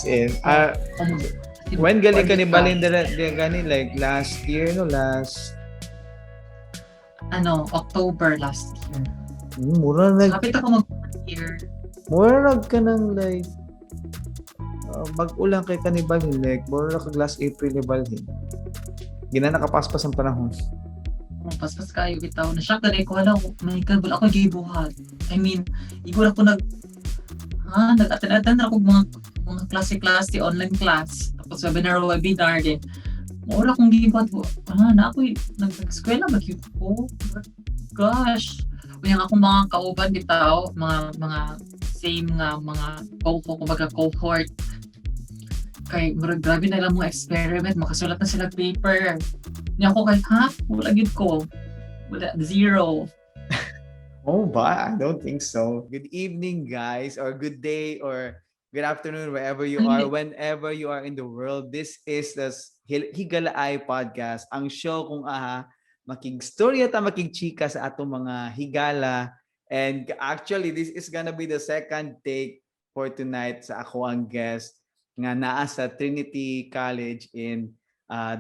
In. Ah, when gali ka nibalhin dira gani, like last year, no, last Ano, October last year. Mura nag Kapit ako mag year. Mura nag ka ng like bag-o lang kay ka nibalhin, like mura kag last April nibalhin. Gina nakapaspas ang panahon. Oh, paspas kayo bitaw. Na-shock na ko, hala, my God, wala ako gibuhat. I mean, igor ako nag ha, nag-attend ako mga klase-klase, online class. Tapos webinar, webinar din. Wala akong gibuhat. Ah, na ako nag-eskwela ba gyud ko? Gosh. Unya akong mga kauban bitaw, mga same nga mga cohort, kumbaga cohort. Kay murag grabe na lang mga experiment, makasulat na sila paper. Nya ako kay, ha, wala gyud ko. Wala, zero. Oh, ba? I don't think so. Good evening, guys, or good day, or good afternoon, wherever you are, whenever you are in the world. This is the Higalaay Podcast, ang show kung aha, makigstorya ta, makigchika sa atong mga higala. And actually, this is gonna be the second take for tonight sa ako ang guest nga naa sa Trinity College in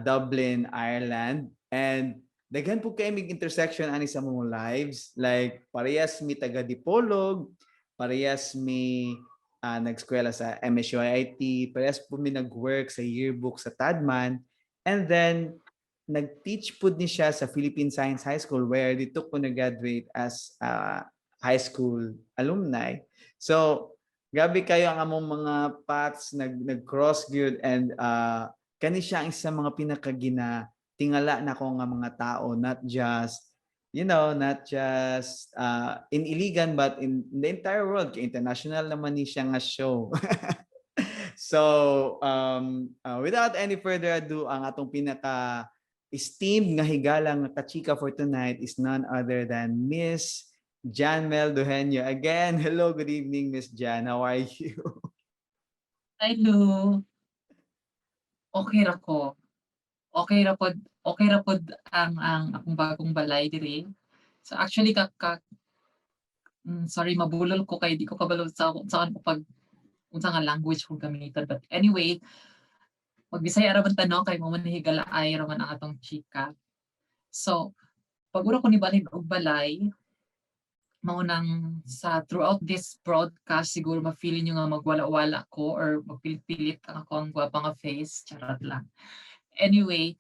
Dublin, Ireland. And daghan po kay mig intersection ani sa mga lives. Like parehas mi taga Dipolog, parehas mi nag-eskwela sa MSUIT, parehas po mi nag-work sa yearbook sa Tadman, and then nag-teach pud ni siya sa Philippine Science High School where dito ko nag-graduate as high school alumni. So, grabe kayo ang among mga paths nag-cross gyud and kani siya ang isa sa mga pinakagina tingala nako nga mga tao, not just in Iligan but in the entire world, kay international naman ni siya nga show. So without any further ado, ang atong pinaka esteemed nga higala nga kachika for tonight is none other than Miss Jan Mel Duhenio. Again, hello, good evening, Miss Jan. How are you? Hi, Lou. Okay ra ko. Okay ra pod, okay ra pod ang akong bagong balay diri. So actually ka, ka sorry, mabulol ko kay di ko kabalo sa saan ko pag unsa nga language kong gamiton, but anyway, magbisaya ra man ta, no, kay mo man higalaay ra man ang atong chika. So pag ura ko nibalhin og balay, mao nang sa throughout this broadcast siguro ma-feel niyo nga magwala-wala ko or magpilit-pilit ang ako ang gwapa nga face, charot lang. Anyway,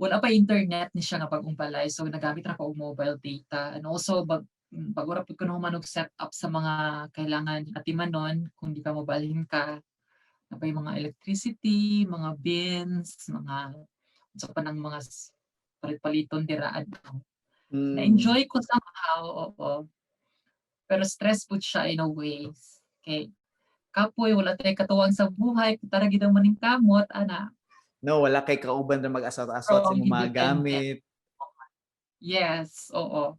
wala pa internet ni siya nga bagong balay, so nagamit ra ko og mobile data and also bag-o ra pud ko nahuman og set up sa mga kailangan atimanon kung di ka mobalhin ka. Napay mga electricity, mga bins, mga unsa pa nang mga palit-paliton dira adto. Na-enjoy ko somehow, oo. Pero stress pud siya in a ways. Kay kapoy, wala tay katuwang sa buhay, tara gid ang maningkamot ana. No, wala kay kauban ra mag-aswat-aswat sa Strong, imong mga independent. Gamit. Yes, oo.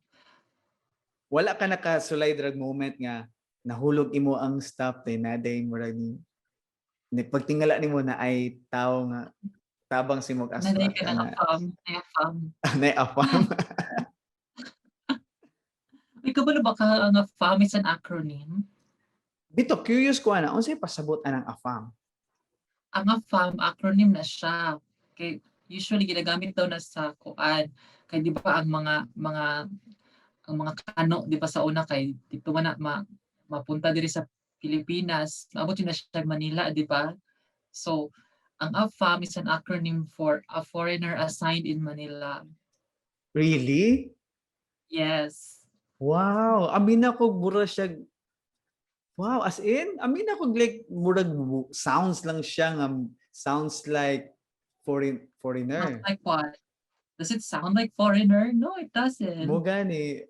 Wala ka nakasulay drag moment nga nahulog imo ang stuff tay naday murag ni pagtingala nimo na ay tao nga tabang si mog aswat Naday ka ng ana. AFAM, nay AFAM. Nay AFAM. Uy, kabalo ba ka ang AFAM is an acronym? Bito, curious ko ana, unsay pasabot anang AFAM? Ang AFAM, acronym na siya. Kay usually ginagamit daw na sa kuan. Kay di ba ang mga kano, di ba, sa una kay dito man na mapunta diri sa Pilipinas, maabot yun na siya Manila, di ba? So, ang AFAM is an acronym for a foreigner assigned in Manila. Really? Yes. Wow, amin ako mura siya. Wow, as in, amin ako like murag sounds lang siya nga sounds like foreigner. Sounds like what? Does it sound like foreigner? No, it doesn't. Mo gani.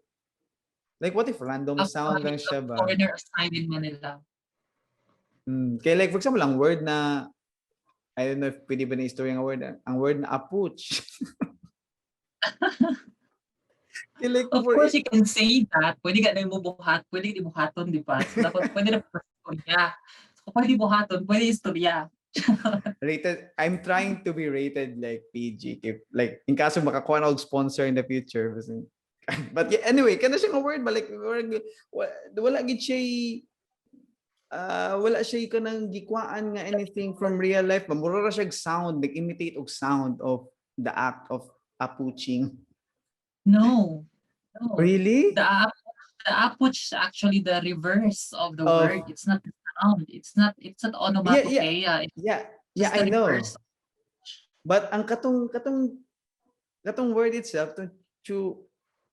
Like what if random sound AFAM lang is a siya ba? foreigner assigned in Manila. Kaya like for example, ang word na, I don't know if pwede ba na istorya ang word na apuch. Kaya like Of for course, you can say that. Pwede ka na mo buhat, pwede di buhaton, di ba? So, dapat pwede na istorya. So, kung pwede buhaton, pwede istorya. Rated, I'm trying to be rated like PG if like in kaso makakuha na og sponsor in the future. But yeah, anyway, kana siya nga word ba, like wala, wala gid siya. Wala siya kanang gikuhaan nga anything from real life. Mura ra siya sound, nag-imitate og sound of the act of appuching. No. Really? The appuch is actually the reverse of the word. It's not the sound. It's not onomatopoeia. It's just I the know. reverse. But ang katong word itself to chu.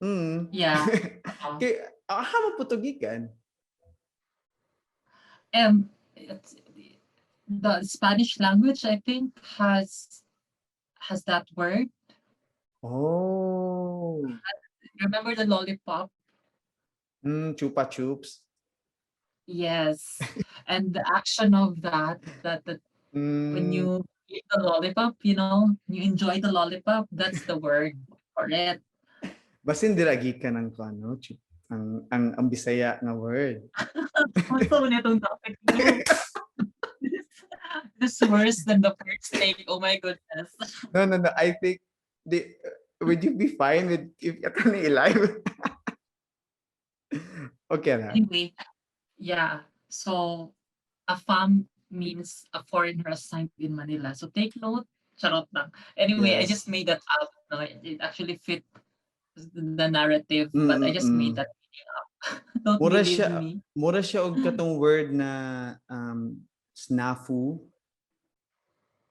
Kay ah man pud to gikan? It's the Spanish language, I think, has that word. Oh. Remember the lollipop? Chupa Chups. Yes. And the action of that when you eat the lollipop, you enjoy the lollipop, that's the word for it. Basin dira gikan ang kuan, no? Ang Bisaya nga word. Gusto mo nitong topic mo. This is worse than the first take. Oh my goodness. No. I think would you be fine with if ato ni live? Okay na. Anyway, yeah. So, AFAM means a foreigner assigned in Manila. So take note. Charot lang. Anyway, I just made that up. No, it actually fit the narrative, but I just made that meaning up. Don't Mura believe me. Mura siya og katong word na snafu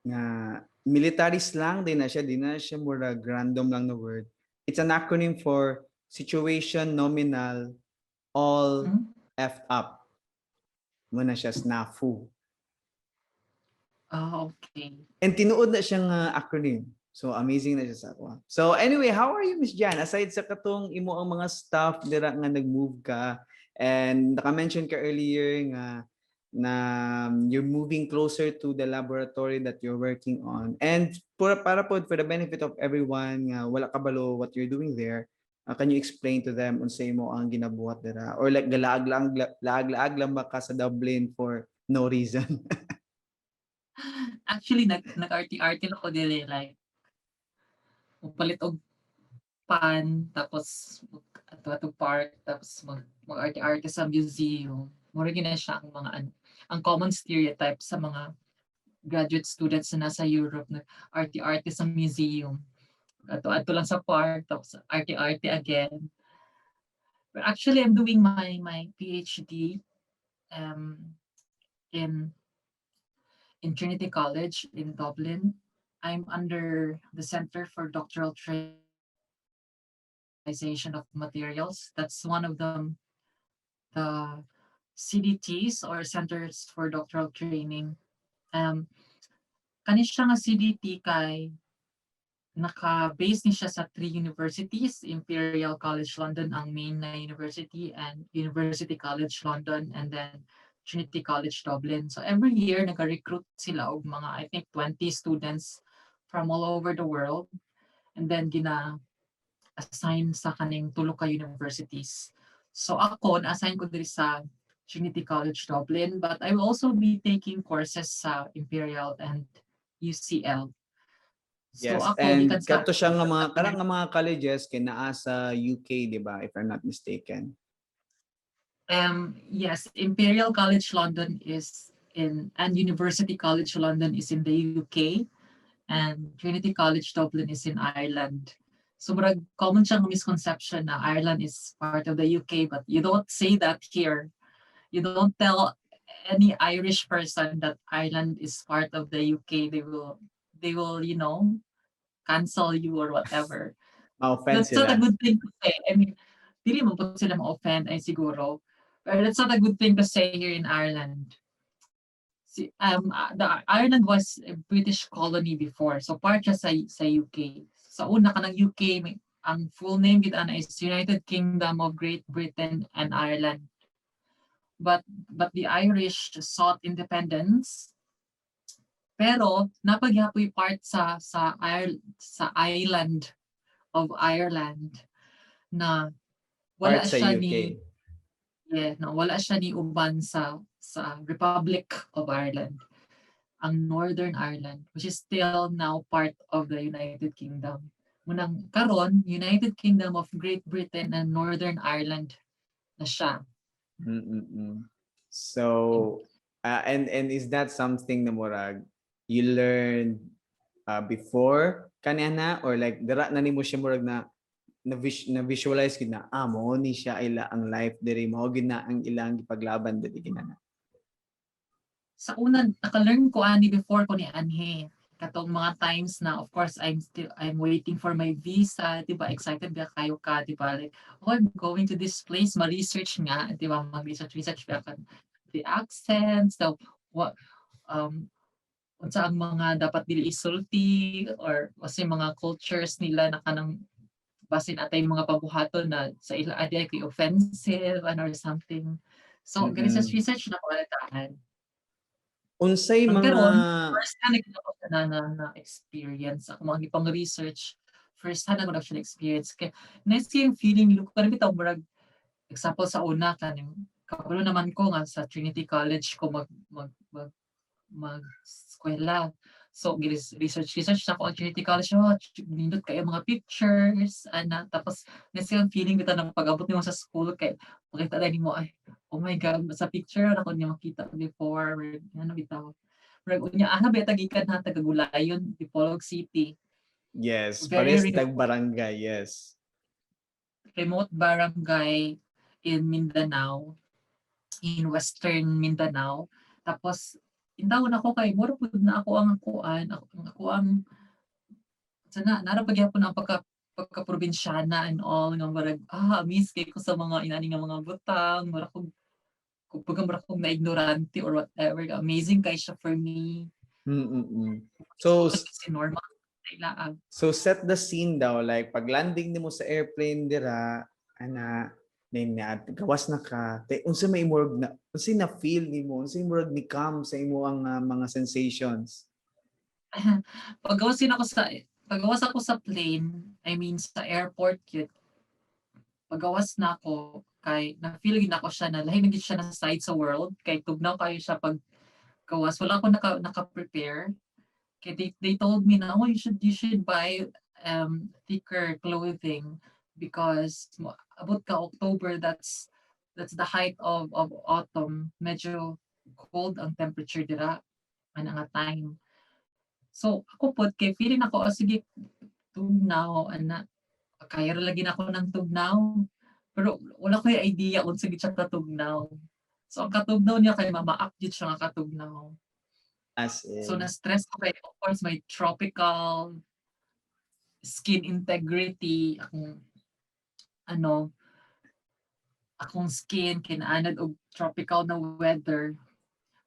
nga military slang din na siya, di na siya murag random lang na word. It's an acronym for situation nominal all effed up. Mao na siya, snafu. Ah, okay. And tinuod na siyang acronym. So amazing na siya sa ako. So anyway, how are you, Miss Jan? Aside sa katong imo ang mga staff dira nga nag-move ka and naka-mention ka earlier nga na you're moving closer to the laboratory that you're working on. And para po for the benefit of everyone nga wala kabalo what you're doing there, can you explain to them unsay imo ang ginabuhat dira or like galaag lang laag-laag lang ba ka sa Dublin for no reason? Actually, nag-arte-arte lang ko diri, like mupalit og pan, tapos ato park, tapos mag-arte-arte sa museum. Mura gyud na siya ang mga ano, ang common stereotype sa mga graduate students na nasa Europe na arte-arte sa museum. Ato-ato lang sa park, tapos arte-arte again. But actually, I'm doing my PhD in Trinity College in Dublin. I'm under the Center for Doctoral Characterization of Materials. That's one of them, the CDTs or Centers for Doctoral Training. Kani siya nga CDT kay naka-base ni siya sa three universities, Imperial College London ang main na university and University College London and then Trinity College Dublin. So every year nag-recruit sila og mga, I think, 20 students from all over the world and then gina assign sa kaning tulo ka universities. So ako, na-assign ko diri sa Trinity College Dublin, but I will also be taking courses sa Imperial and UCL. So ako And gikan sa kato siya nga mga karang nga mga colleges kay naa sa UK, di ba? If I'm not mistaken. Yes, Imperial College London is in and University College London is in the UK and Trinity College Dublin is in Ireland. So murag common siyang misconception na Ireland is part of the UK, but you don't say that here. You don't tell any Irish person that Ireland is part of the UK. They will cancel you or whatever. Ma-offend That's not sila. A good thing to say. I mean, dili man pud sila ma-offend ay siguro. But that's not a good thing to say here in Ireland. Si, the Ireland was a British colony before. So part siya sa UK. Sa una kanang UK, ang full name gid ana is United Kingdom of Great Britain and Ireland. But the Irish sought independence. Pero naa pa gyapoy part sa island of Ireland na wala Part sa siya UK. Ni yeah, no, wala siya ni uban sa Republic of Ireland. Ang Northern Ireland, which is still now part of the United Kingdom. Mao nang karon United Kingdom of Great Britain and Northern Ireland na siya. So, and is that something na murag you learned before kanina or like dira na nimo siya murag na visualize gid na, ah, mao ni siya ila ang life diri, mao gid na ang ilang gipaglaban diri ginana? Sa una, naka-learn ko ani before ko ni anhi. Katong mga times na, of course, I'm waiting for my visa, di ba? Excited ba kayo ka, di ba? Like, "Oh, I'm going to this place," ma-research nga, di ba? Mag-research research ba ka, the accents, the what, unsa ang mga dapat dili isulti or kasi mga cultures nila na kanang basin atay mga pabuhaton na sa ila adi ay kay offensive and or something. So, research research na ko daan. Unsay Ang mga karon, first hand na ko na experience ako mga gipang research, first hand ako na siya experience kay nice yung feeling, look, kanang bitaw murag example sa una, kaning kabalo naman ko nga sa Trinity College ko mag eskwela. So research research na ko ang Trinity College, oh, nindot kayo mga pictures ana. Tapos nice yung feeling bitaw na pag-abot nimo sa school kay makita na nimo, "Ay, oh my God, sa picture na ko niya makita before," ano bitaw. Murag unya ana ba gikan ha taga Gulayon, Dipolog City. Yes, Very parehas remote. Tag barangay, yes. Remote barangay in Mindanao, in Western Mindanao. Tapos intawon ako kay mura pud na ako ang kuan, ako ang sana nara pa gyapon ang pagka probinsyana and all nga murag, ah, miss kay ko sa mga inani nga mga butang, mura kog kumbaga mura kog na ignorante or whatever. Amazing kay siya for me. So Kasi normal sa ila. So set the scene daw, like pag landing nimo sa airplane dira ana, then na gawas na ka te, unsa may murag na, unsa na feel nimo, unsa murag ni come sa imo ang mga sensations? Pagawas ako sa plane, I mean sa airport yun. Pagawas na ako kay na feel gid nako siya na lahi na gid siya na side sa world kay tugnaw kayo siya pag gawas. Wala ko naka prepare kay they told me na, "Oh, you should buy thicker clothing because abot ka October, that's the height of autumn, medyo cold ang temperature dira ana nga time." So ako pod kay feeling ako, "Oh, sige, tugnaw ana, kaya ra lagi nako ng tugnaw," pero wala ko idea unsa gid siya katugnaw. So ang katugnaw niya kay mamaak jud siya nga katugnaw. As in. So na-stress ko kay of course my tropical skin integrity, akong ano, akong skin kinaanad og tropical na weather.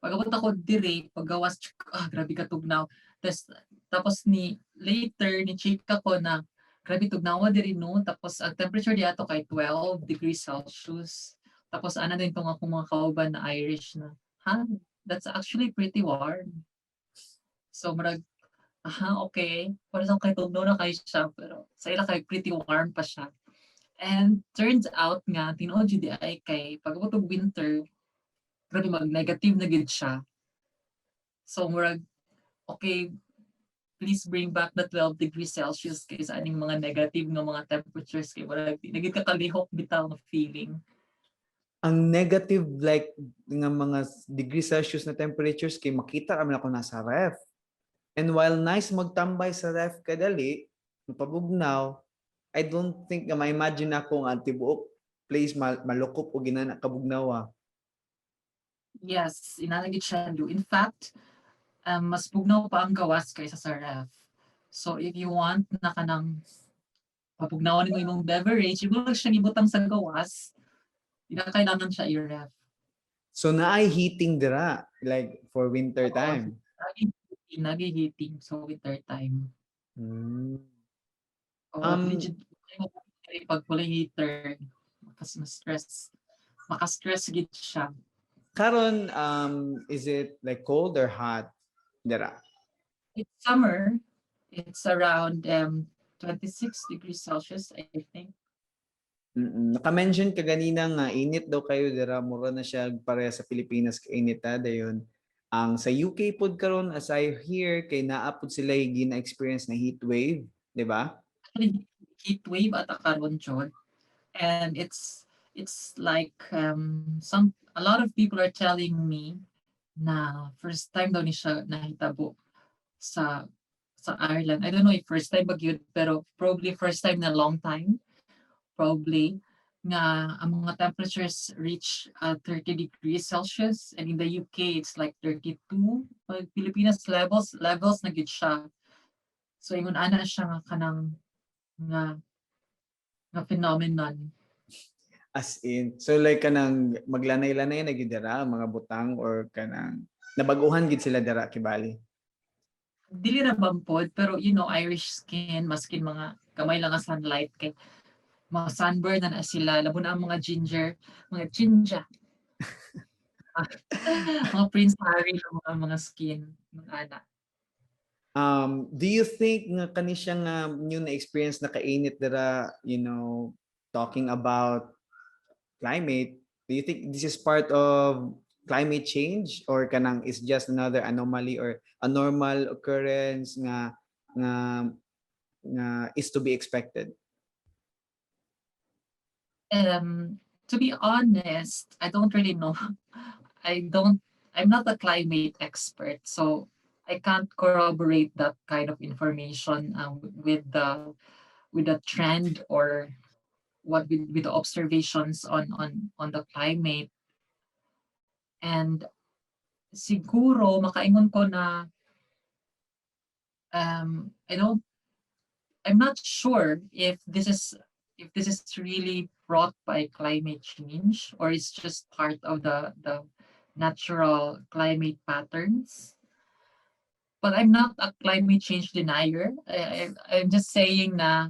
Pag-abot ako diri, paggawas, ah, grabe katugnaw. Tas, tapos ni later ni check ako na grabe tugnawa diri, no. Tapos ang temperature diato kay 12 degrees Celsius. Tapos ana din tong akong mga kauban na Irish na, "Ha, that's actually pretty warm." So murag, aha, okay. Para sa kay tugnaw na kay siya pero sa ila kay pretty warm pa siya. And turns out nga tinuod jud ay kay pag abot og winter, grabe, mag negative na gid siya. So murag, okay, please bring back the 12 degrees Celsius kaysa aning mga negative nga mga temperatures kay murag di na gid ka kalihok bitaw nga feeling. Ang negative like nga mga degrees Celsius na temperatures kay makita ra man ako nasa ref. And while nice magtambay sa ref kadali, mapabugnaw, I don't think nga ma-imagine ako nga ang tibuok place malukop o ginana kabugnaw. Yes, inana gid siya, Lu. In fact, mas bugnaw pa ang gawas kaysa sa ref. So if you want na kanang pabugnawan nimo imong beverage, imo lang siyang ibutang sa gawas. Di na kailangan siya i-ref. So naay heating dira like for winter Oo. Time. Nagi heating so winter time. Oo, legit pag walay heater, makas ma-stress. Maka-stress gid siya. Karon, is it like cold or hot dira? It's summer. It's around 26 degrees Celsius, I think. Naka-mention ka ganina nga init daw kayo dira, mura na siya pareha sa Pilipinas kainit ta dayon. Ang sa UK pod karon, as I hear, kay naa pod sila gina-experience na heat wave, di ba? Actually, heat wave at karon jud. And it's It's like some a lot of people are telling me na first time daw ni siya nahitabo sa Ireland. I don't know if first time ba gyud, pero probably first time na long time. Probably nga ang mga temperatures reach 30 degrees Celsius, and in the UK it's like 32. Pag Pilipinas levels na gyud siya. So ingon ana siya nga kanang nga phenomenon. As in, so like kanang maglanay-lanay na gyud dira ang mga butang or kanang nabaguhan gid sila dira kibali? Dili ra man pod, pero Irish skin, maskin mga gamay lang nga sunlight kay mga sunburn na na sila, labo na ang mga ginger, mga ginger. Mga Prince Harry nga mga skin, mga ana. Do you think nga kani siya nga new na experience na kainit dira, talking about climate, do you think this is part of climate change or kanang is just another anomaly or a normal occurrence nga is to be expected? To be honest, I don't really know. I'm not a climate expert, so I can't corroborate that kind of information with the trend or what with the observations on the climate. And siguro makaingon ko na I don't I'm not sure if this is really brought by climate change or it's just part of the natural climate patterns. But I'm not a climate change denier. I'm just saying na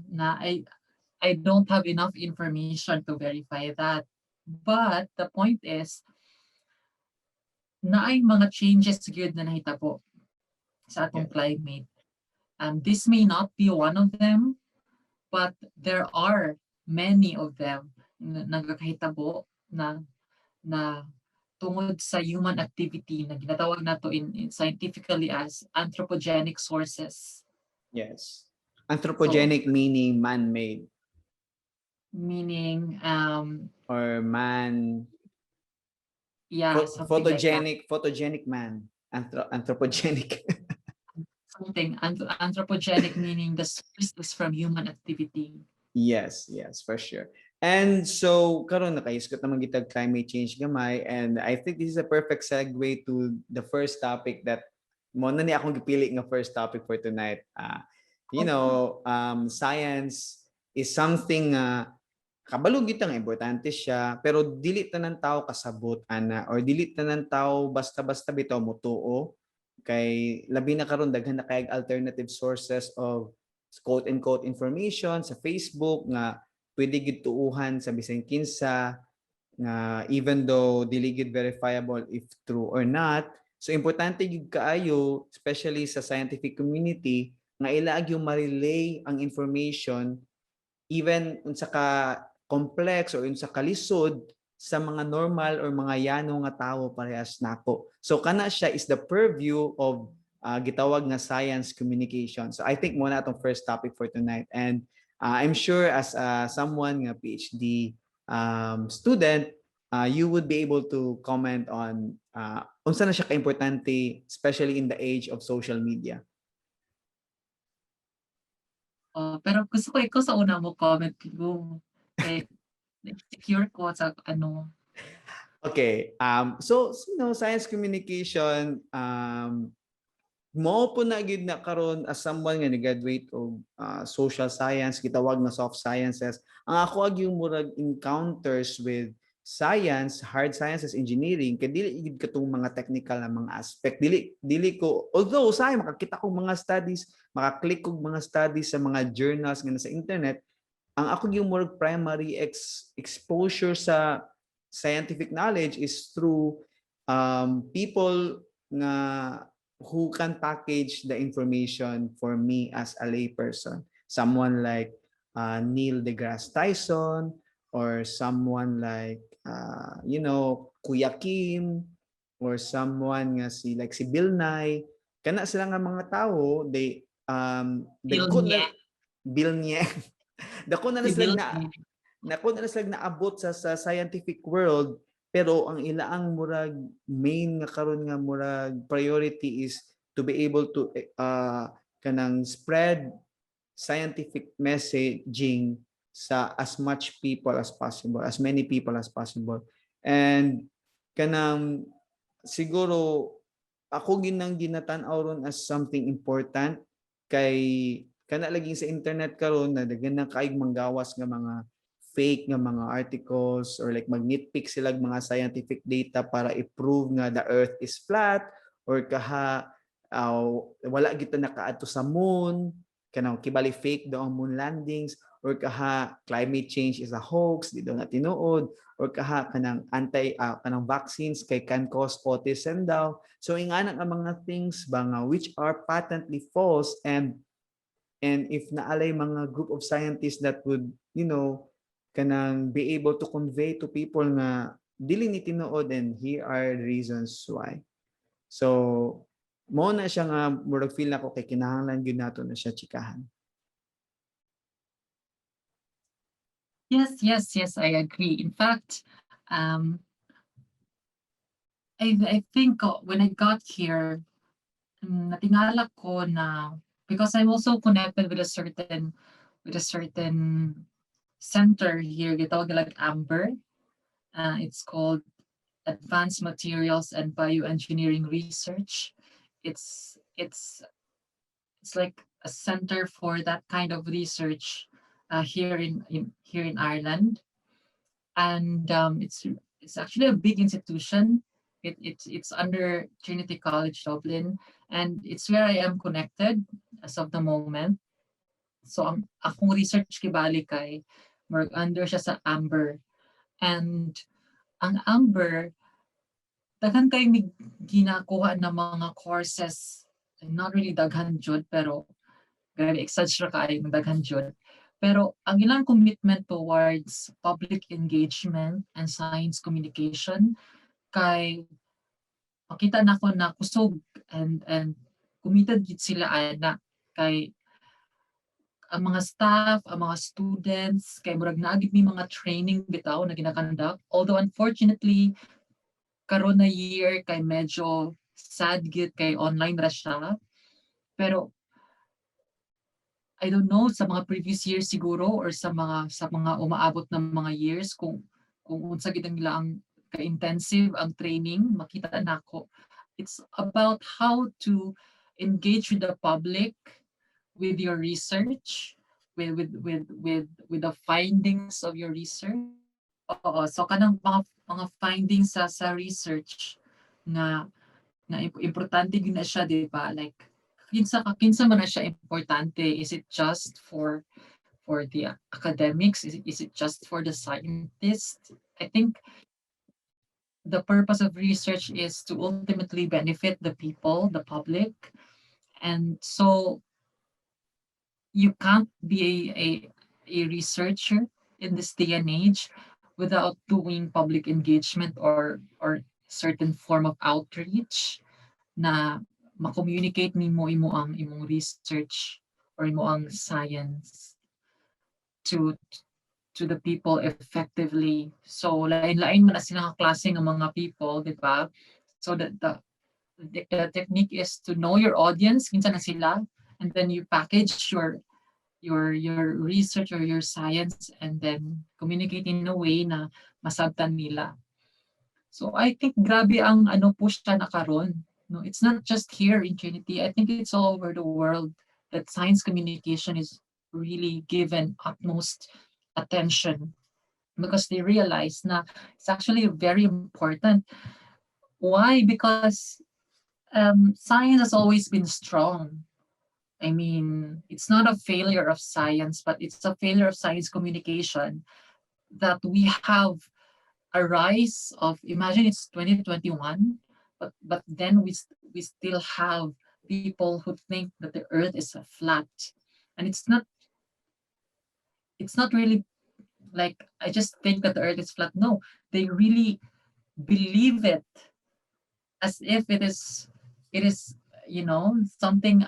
I don't have enough information to verify that. But the point is, naay mga changes gyud na nahitabo sa atong climate. This may not be one of them, but there are many of them na nagakahitabo na tungod sa human activity na ginatawag nato in scientifically as anthropogenic sources. Yes. Anthropogenic meaning man-made Meaning or man yeah, something like that. Photogenic man. Anthropogenic. Something anthropogenic meaning the source is from human activity. Yes, for sure. And so karon nakahisgot naman kita climate change gamay, and I think this is a perfect segue to the first topic that mo na ni akong gipili nga first topic for tonight. Science is something kabalo gyud ta nga importante siya, pero dili tanan tao kasabot ana or dili tanan tao basta-basta bitaw motuo kay labi na karon daghan na kay alternative sources of quote and quote information sa Facebook nga pwede gid tuuhan sa bisan kinsa nga even though dili gid verifiable if true or not. So importante gyud kaayo, especially sa scientific community, nga ila gyud ma-relay ang information even unsa ka complex or unsa ka lisod sa mga normal or mga yano nga tawo parehas nako. So kana siya is the purview of gitawag nga science communication. So I think mo na atong first topic for tonight, and I'm sure as someone nga PhD student, you would be able to comment on unsa na siya ka-importante, especially in the age of social media. Oh, pero gusto ko ikaw sa una mo comment ko. Kay secure ko sa ano. Okay. So, science communication, mo po na gid na karon as someone nga ni-graduate og social science, gitawag na soft sciences. Ang ako ag yung murag encounters with science, hard sciences, engineering, kay dili gid katong mga technical na mga aspect. Dili ko, although usahay makakita kog mga studies, makaklik kog mga studies sa mga journals nga nasa internet, ang ako yung murag primary exposure sa scientific knowledge is through people nga who can package the information for me as a layperson. Someone like Neil deGrasse Tyson or someone like Kuya Kim or someone nga si like si Bill Nye. Kana sila nga mga tao, they Bill dako na Nye. Bill Nye. Dako na Si sila Bill na Nye. Na kung na sila naabot sa scientific world, pero ang ilaang murag main nga karon nga murag priority is to be able to kanang spread scientific messaging sa as much people as possible, as many people as possible. And kanang siguro ako ginang ginatan-aw ron as something important kay kana lagi sa internet karon na daghan na kaayog manggawas nga mga fake nga mga articles or like mag-nitpick sila og mga scientific data para i-prove nga the earth is flat or kaha wala kita nakaadto sa moon, kanang kibali fake daw ang moon landings, or kaha climate change is a hoax, di daw na tinuod, or kaha kanang anti kanang vaccines kay can cause autism daw. So ingana nga mga things ba nga which are patently false, and if naa lay mga group of scientists that would kanang be able to convey to people nga dili ni tinuod and here are the reasons why. So mo na siya nga murag feel nako kay kinahanglan gyud nato na siya chikahan. Yes, I agree. In fact, I think when I got here, natingala ko na because I'm also connected with a certain center here, gitawag nila AMBER. It's called Advanced Materials and Bioengineering Research. It's like a center for that kind of research here in Ireland, and it's actually a big institution. It's under Trinity College Dublin, and it's where I am connected as of the moment. So ang akong research kibali kay murag under siya sa AMBER. And ang AMBER, daghan kay mig ginakuha na mga courses, not really daghan jud, pero grabe exaggerate kaayo ng daghan jud. Pero ang ilang commitment towards public engagement and science communication kay makita nako na kusog and committed gid sila ana kay ang mga staff, ang mga students, kay murag naa gid may mga training bitaw na gina-conduct. Although unfortunately, karon na year kay medyo sad gid kay online ra siya. Pero I don't know sa mga previous years siguro or sa mga umaabot na mga years kung unsa gid ang ilang ka-intensive ang training, makita nako. It's about how to engage with the public with your research, with the findings of your research. Oo, so kanang mga findings sa research nga importante gyud na siya, di ba? Like kinsa man na siya importante? Is it just for the academics? Is it just for the scientists? I think the purpose of research is to ultimately benefit the people, the public. And so you can't be a researcher in this day and age without doing public engagement or certain form of outreach na ma-communicate nimo imo ang imong research or imo ang science to the people effectively. So lain-lain man na sila nga klase ng mga people, di ba? So the technique is to know your audience, kinsa na sila, and then you package your research or your science and then communicate in a way na masabtan nila. So I think grabe ang ano push na karon. No, it's not just here in Trinity. I think it's all over the world that science communication is really given utmost attention because they realize na it's actually very important. Why? Because science has always been strong. I mean, it's not a failure of science, but it's a failure of science communication that we have a rise of, imagine it's 2021, but then we still have people who think that the earth is a flat. And it's not really like, "I just think that the earth is flat." No, they really believe it as if it is something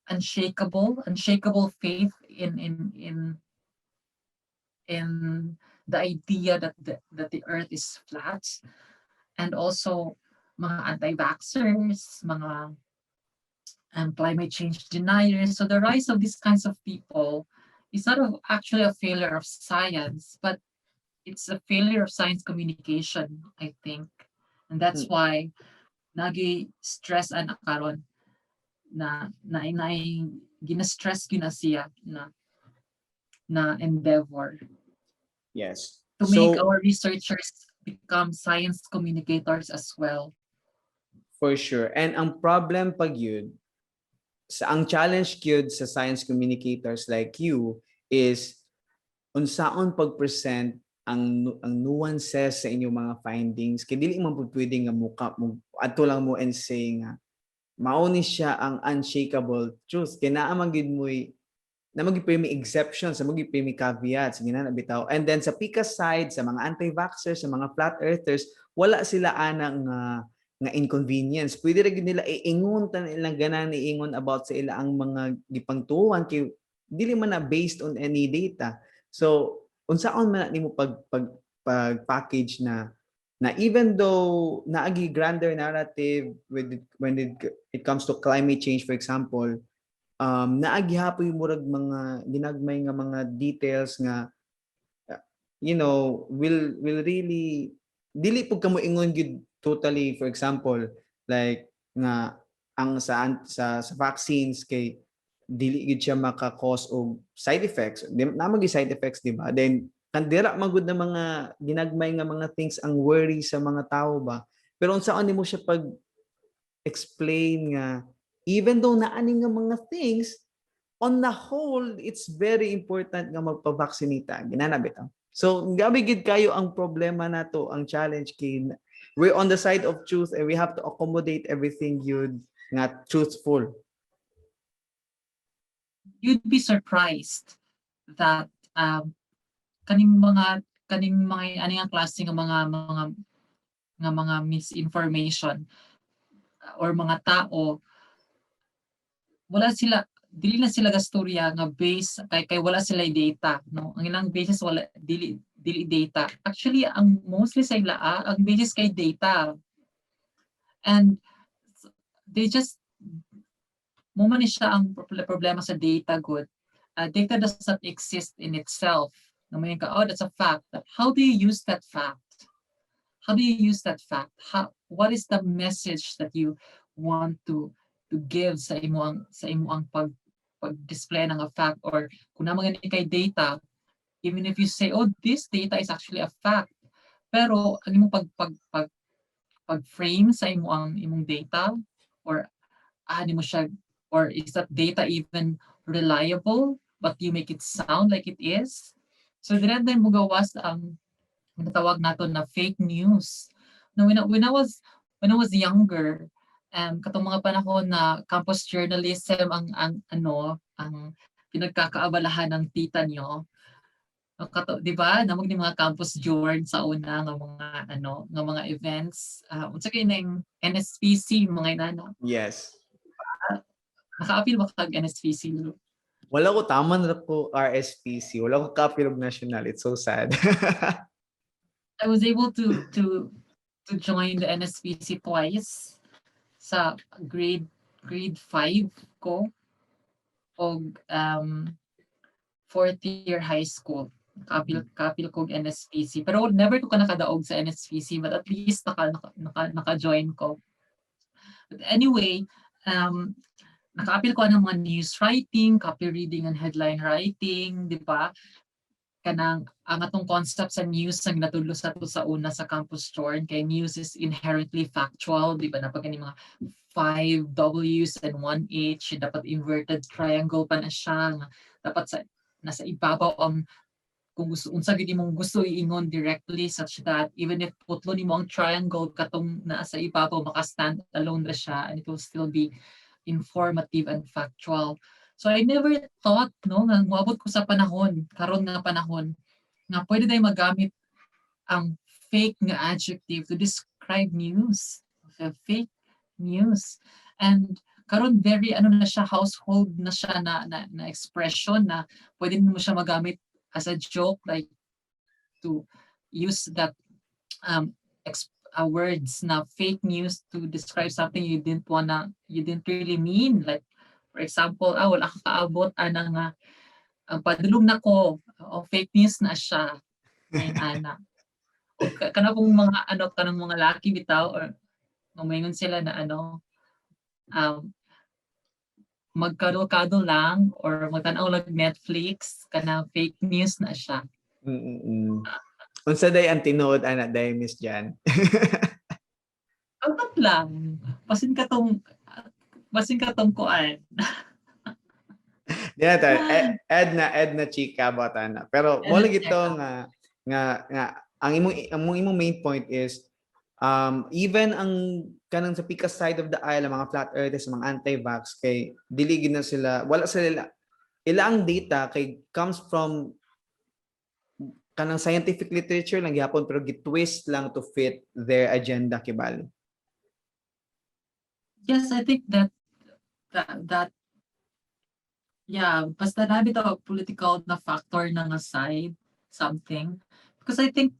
unshakable, unshakable faith in in the idea that the earth is flat, and also mga anti-vaxxers, mga climate change deniers. So the rise of these kinds of people is not actually a failure of science, but it's a failure of science communication, I think. And that's why nagi stress ana karon na gina-stress gyud na siya na endeavor to make our researchers become science communicators as well. For sure. And ang problem pag yun, sa ang challenge gyud sa science communicators like you is unsaon pag-present ang nuances sa inyong mga findings, kay dili man pud pwede nga muka mo adto lang mo and say nga mao ni siya ang unshakable truth, kay naa man gyud mo'y na gyud may exceptions, sa gyud may caveats ginana bitaw. And then sa pika side, sa mga anti-vaxxers, sa mga flat earthers, wala sila ana nga inconvenience. Pwede ra gyud nila iingon tan ilang ganan iingon about sa ila ang mga gipangtuohan kay dili man na based on any data. So unsaon man na nimo pag package na even though naagi grander narrative with it, when it comes to climate change, for example, naagi hapoy murag mga ginagmay nga mga details nga will really dili pud kamo ingon gyud totally, for example, like nga ang sa vaccines kay dili gyud siya maka-cause og side effects. Di na gyud side effects, di ba? Then kandira man gud na mga ginagmay nga mga things ang worry sa mga tao ba. Pero unsaon nimo siya pag explain nga even though naani nga mga things, on the whole, it's very important nga magpa-vaccinate ta? Ginana bitaw. So gabi gid kayo ang problema nato, ang challenge, kay we're on the side of truth and we have to accommodate everything yun nga truthful. You'd be surprised that kaning mga ani nga klase nga mga misinformation or mga tao, wala sila, dili na sila gastorya nga base kay wala sila data, no? Ang ilang basis, wala, dili data. Actually, ang mostly sa ila, ang basis kay data, and they just mo man ni siya ang problema sa data good. Data does not exist in itself. Naman ka, "Oh, that's a fact." But how do you use that fact? How do you use that fact? What is the message that you want to give sa imo ang pag display ng a fact? Or kung naa man gani kay data, even if you say, "Oh, this data is actually a fact," pero ang imong pag frame sa imo ang imong data or ani mo siya, or is that data even reliable, but you make it sound like it is? So dire din mo gawas ang natawag nato na fake news. No, when I was younger, katong mga panahon na campus journalism ang ano, ang pinagkakaabalahan ng tita niyo. Kato, di ba? Namag ni mga campus journ sa una nga mga ano, nga mga events. Unsa kay ning NSPC, mga inana? Yes. Naka-apil ba kag NSPC, Lu? Wala ko, taman ra ko RSPC. Wala ko kaapil og national. It's so sad. I was able to join the NSPC twice sa grade 5 ko og fourth year high school. Kaapil ko og NSPC. Pero never ko ka nakadaog sa NSPC, but at least naka-join ko. But anyway, nakaapil ko ng mga news writing, copy reading and headline writing, di ba? Kanang ang atong concept sa news ang natudlo sa ato sa una sa campus journ kay news is inherently factual, di ba? Napag mga 5 W's and 1 H, dapat inverted triangle pa na siya, nga dapat sa nasa ibabaw ang kung gusto unsa gid imong gusto iingon directly, such that even if putlo nimo ang triangle, katong naa sa ibabaw maka-stand alone ra siya and it will still be informative and factual. So I never thought, no, nga moabot ko sa panahon karon nga panahon nga pwede day magamit ang fake nga adjective to describe news. Okay, fake news. And karon very ano na siya, household na siya na expression na pwede mo siya magamit as a joke, like to use that words na fake news to describe something you didn't really mean. Like, for example, "Ah, wala ka kaabot ana nga ang padulong nako," o fake news na siya. Ay, ana. O kana pong mga ano, kanang mga laki bitaw or moingon sila na ano, magkadol-kadol lang or magtan-aw lang Netflix, kana fake news na siya. Unsa day ang tinuod ana day, Miss Jan? Abot lang. Basin katong kuan. Di na tayo. Ed na chika about ana. Pero Ed mo na lagi to chika. nga ang imong main point is even ang kanang sa pika side of the aisle, ang mga flat earthers, mga anti-vax, kay dili gid na sila, wala sila ila ang data kay comes from kanang scientific literature lang gihapon, pero gitwist lang to fit their agenda, kibali. Yes, I think that yeah, basta naa bitaw political na factor na nga side something, because I think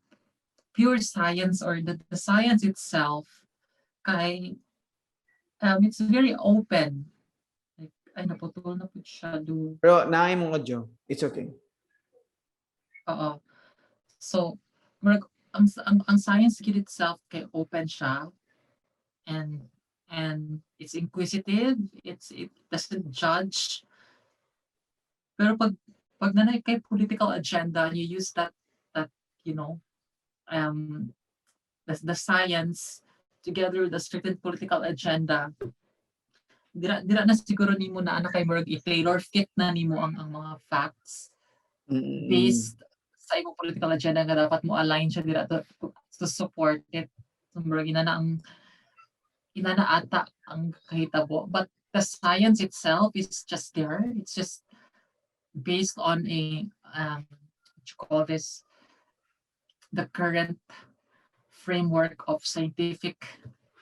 pure science or the science itself kay it's very open. Like, ay, naputol na pud siya do. Pero naay mong audio. It's okay. Oo. So, murag ang science gid itself kay open siya and it's inquisitive, it doesn't judge. Pero pag naa kay political agenda, you use that the science together with a certain political agenda, dira na siguro nimo na ano, kay murag i-tailor fit na nimo ang mga facts based sa imong political agenda nga dapat mo align siya dira to support it. So, murag ina na ata ang kahitabo. But the science itself is just there. It's just based on a what you call this, the current framework of scientific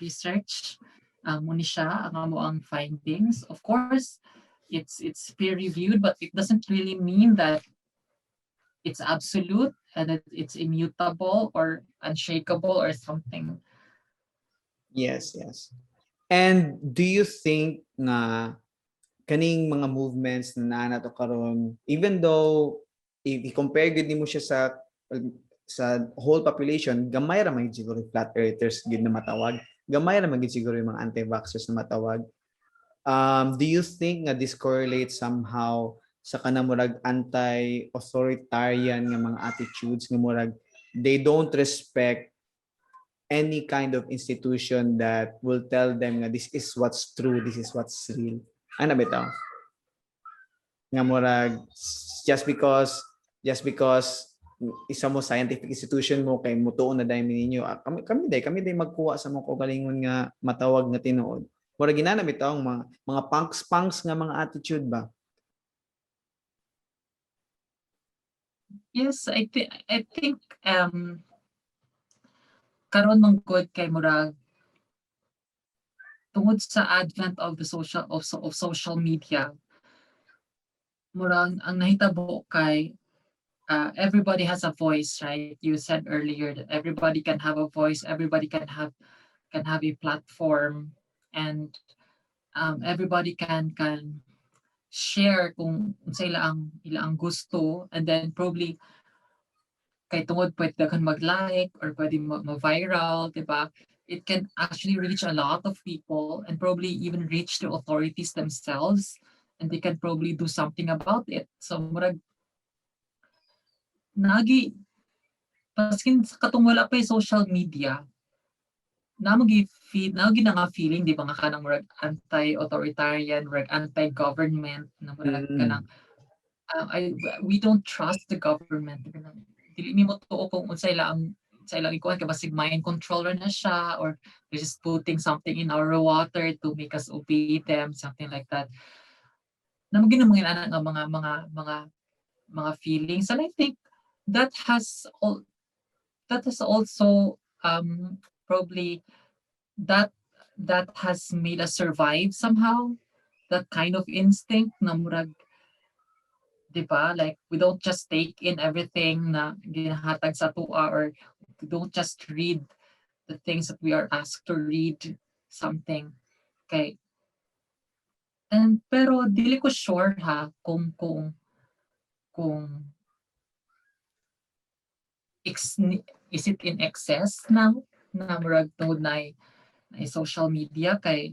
research. Mao ni siya ang amo ang findings. Of course, it's peer reviewed, but it doesn't really mean that it's absolute and that it's immutable or unshakable or something. Yes. And do you think nga kaning mga movements na naa nato karon, even though if i-compare gud nimo siya sa whole population, gamay ra man gid siguro yung flat earthers gid na matawag. Gamay ra man gid siguro yung mga anti-vaxxers na matawag. Do you think nga this correlates somehow sa kanang murag anti-authoritarian nga mga attitudes, nga murag they don't respect any kind of institution that will tell them nga this is what's true, this is what's real? Ano bitaw? Nga murag just because isa mo scientific institution mo kay mutuon na dahil ninyo, ah, kami day magkuha sa mga kaugalingon nga matawag nga tinuod. Murag ginana bitaw ang mga punks punks nga mga attitude ba? Yes, I think karon man gud kay murag tungod sa advent of the social of, so- of social media, murag ang nahitabo kay everybody has a voice, right? You said earlier that everybody can have a voice, everybody can have a platform and everybody can share kung unsa ila ang gusto. And then probably kay tungod pwede daghan mag-like or pwede ma-viral, di ba? It can actually reach a lot of people and probably even reach the authorities themselves, and they can probably do something about it. So murag nagi paskin sa katong wala pa yung social media, naa na nga feeling, di ba, nga kanang murag anti-authoritarian, murag anti-government na murag kanang we don't trust the government. Kanang dili mi mo tuo kung unsa ila ang sa ilang ikuan, kay basig mind controller na siya or they're just putting something in our water to make us obey them, something like that. Na mo mga ana nga mga feelings, and I think that has also probably that has made us survive somehow, that kind of instinct na murag 'Di ba? Like, we don't just take in everything na ginahatag sa atoa or we don't just read the things that we are asked to read, something. Kay and pero dili ko sure ha kung ex is it in excess now na murag tungod naay social media, kay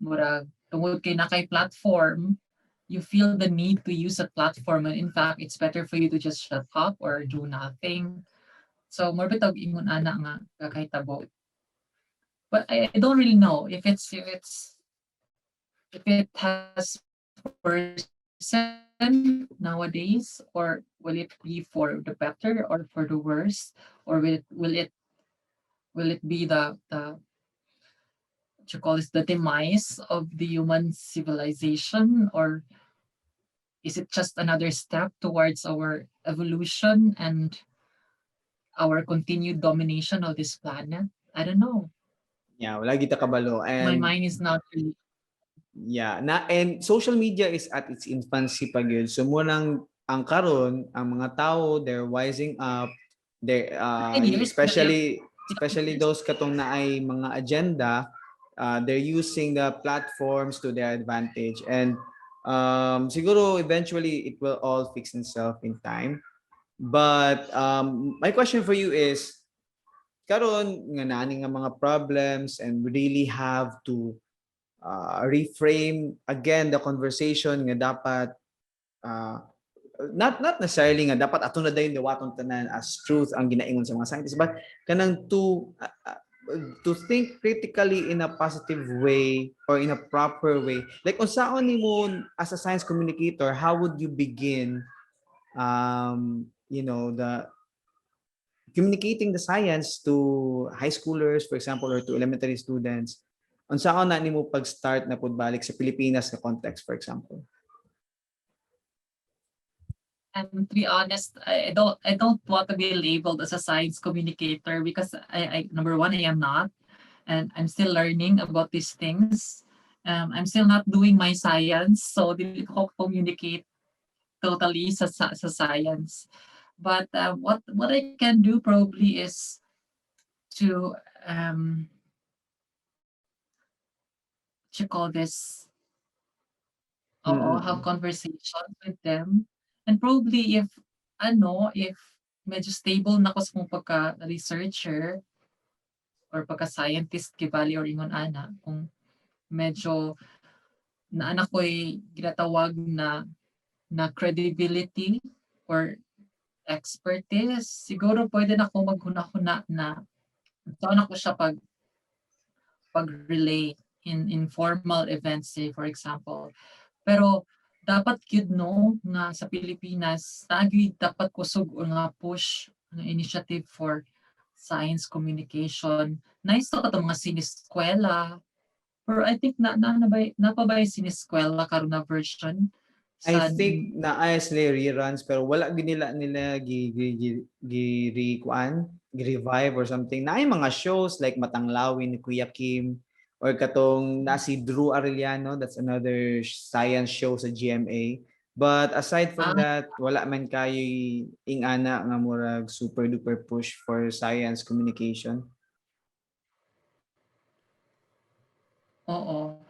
murag tungod kay naa kay platform, you feel the need to use a platform and in fact it's better for you to just shut up or do nothing. So more bitawg ingon ana nga kakahitabo. But I don't really know if it has worsened nowadays or will it be for the better or for the worse, or will it be the what you call this, the demise of the human civilization, or is it just another step towards our evolution and our continued domination of this planet? I don't know. Yeah, wala kita kabalo. My And mind is not really Yeah, na and social media is at its infancy pa gyud. So mao nang ang karon ang mga tao, they're wising up, they 10 years, especially those katong naay mga agenda, they're using the platforms to their advantage and siguro eventually it will all fix itself in time. But my question for you is, karon nga naa ni nga mga problems and we really have to reframe again the conversation nga dapat not necessarily nga dapat ato na dayon dawaton tanan as truth ang ginaingon sa mga scientists, but kanang to think critically in a positive way or in a proper way, like unsaon nimo as a science communicator, how would you begin the communicating the science to high schoolers, for example, or to elementary students? Unsaon na nimo pag-start na pud balik sa Pilipinas na context, for example? And to be honest, I don't want to be labeled as a science communicator because I number one, I am not, and I'm still learning about these things. I'm still not doing my science, so dili ko communicate totally sa science. But what I can do probably is to what you call this? Oo, have conversations with them. And probably if ano, if medyo stable na ko sa akong pagka-researcher or pagka-scientist kibali or ingon ana, kung medyo naa na ko'y ginatawag na credibility or expertise, siguro pwede na ako maghuna-huna na saan ako siya pag-relay in informal events, say, for example. Pero dapat gyud, no, nga sa Pilipinas naa gyud dapat kusog nga push nga initiative for science communication. Nice to katong mga sineskwela. Pero I think na ba naa pa ba sineskwela karon na version? I Sa think naa sila reruns pero wala gyud nila gi gi kuan, gi-revive or something. Naay mga shows like Matang Lawin ni Kuya Kim or katong na si Drew Arellano, that's another science show sa GMA. But aside from that, wala man kayo ingana nga murag super duper push for science communication. Oo.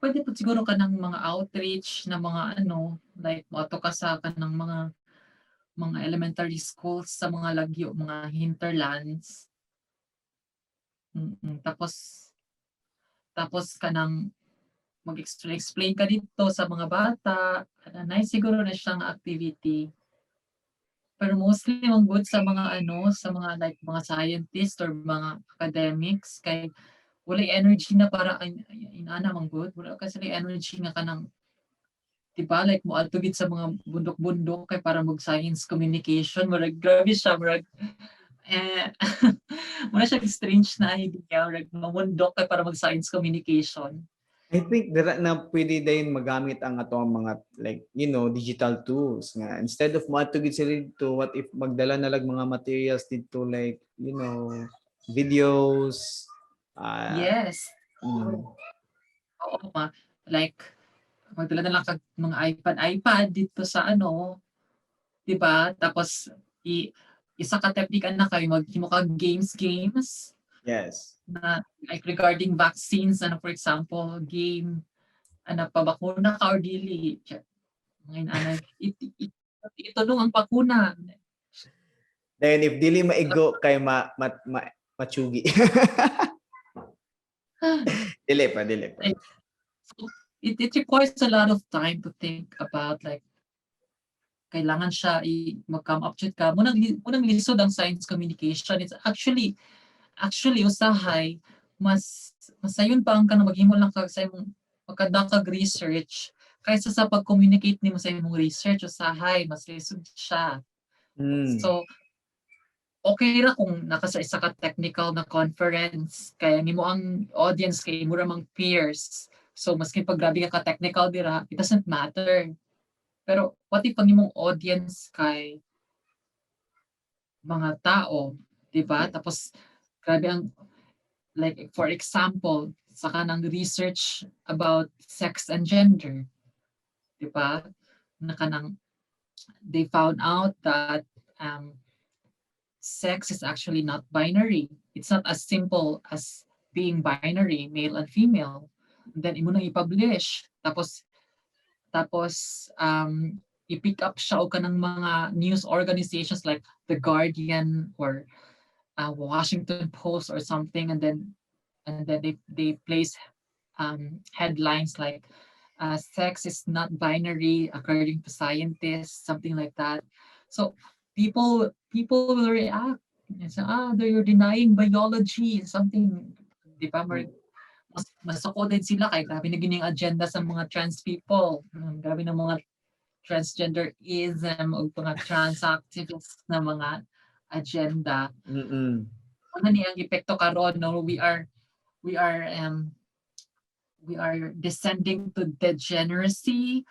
Pwede pud siguro kanang mga outreach na mga ano, like moadto ka sa kanang mga elementary schools sa mga lagyo, mga hinterlands. Tapos kanang mag-explain explain ka didto sa mga bata, nice siguro na siyang activity. Pero mostly man gud sa mga ano, sa mga like mga scientist or mga academics kay walay energy na para inana man gud, wala kasi sila'y energy nga kanang, 'di ba, like moadto gid sa mga bundok-bundok kay para mag science communication, murag grabe siya, murag eh, mura siyang strange na idea, murag mamundok kay para mag science communication. I think dira na pwede din magamit ang atong mga like digital tools nga instead of moadto gid sila didto, what if magdala na lang mga materials didto, like videos? Yes. Oo ma, like Magdala na lang kag mga iPad, iPad dito sa ano, 'di ba? Tapos isa ka technique ana kay maghimo kag games games na like regarding vaccines, ano, for example, game ana, pabakuna ka or dili. Mga ana itunong ang bakuna. Then if dili maigo kay ma machugi. Dili pa, dili pa. So, it requires a lot of time to think about, like, kailangan siya mag-come up jud ka. Munang lisod ang science communication. It's actually usahay mas masayon pa ang kanang maghimo lang ka sa imong magka kag research kaysa sa pag-communicate nimo sa imong research. Usahay mas lisod siya. So okay ra kung naka sa isa ka technical na conference kaya nimo ang audience kay imo ra mang peers. So maski pag grabe ka ka-technical dira, it doesn't matter. Pero what if ang imong audience kay mga tao, 'di ba? Tapos grabe ang, like, for example, sa kanang research about sex and gender, 'di ba? Na kanang they found out that sex is actually not binary. It's not as simple as being binary, male and female. And then imo nang i-publish. Tapos i-pick up siya og kanang mga news organizations like The Guardian or Washington Post or something, and then they place headlines like "Sex is not binary according to scientists," something like that. So people will react and say, "Ah, you're denying biology," something, di ba? Mas masuko din sila kay grabe na gining agenda sa mga trans people. Grabe ng mga transgenderism o mga trans activists na mga agenda. Ano ni ang epekto karon, no? We are descending to degeneracy.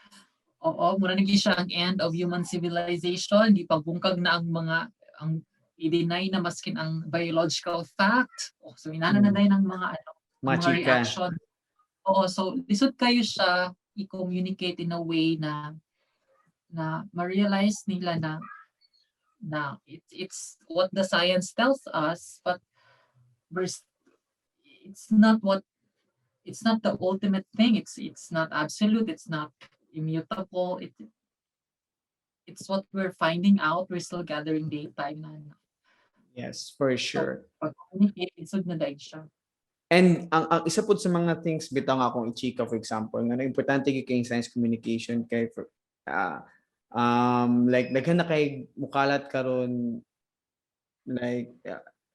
Oo, mura na gyud siya ang end of human civilization. Di pagbungkag na ang mga ang i-deny na maskin ang biological fact. Oh, so inana na dayon ang mga ano, Mga mga chika. Reaction. Oo, so lisod kayo siya i-communicate in a way na ma-realize nila na it's what the science tells us, but it's not the ultimate thing. It's not absolute, it's not immutable. It's what we're finding out. We're still gathering data na Yes, for sure. Pag-communicate, lisod na dayon siya. And ang isa pud sa mga things bitaw nga akong ichika, for example, nga importante gyud kay science communication kay for, like daghan na kay mukalat karon, like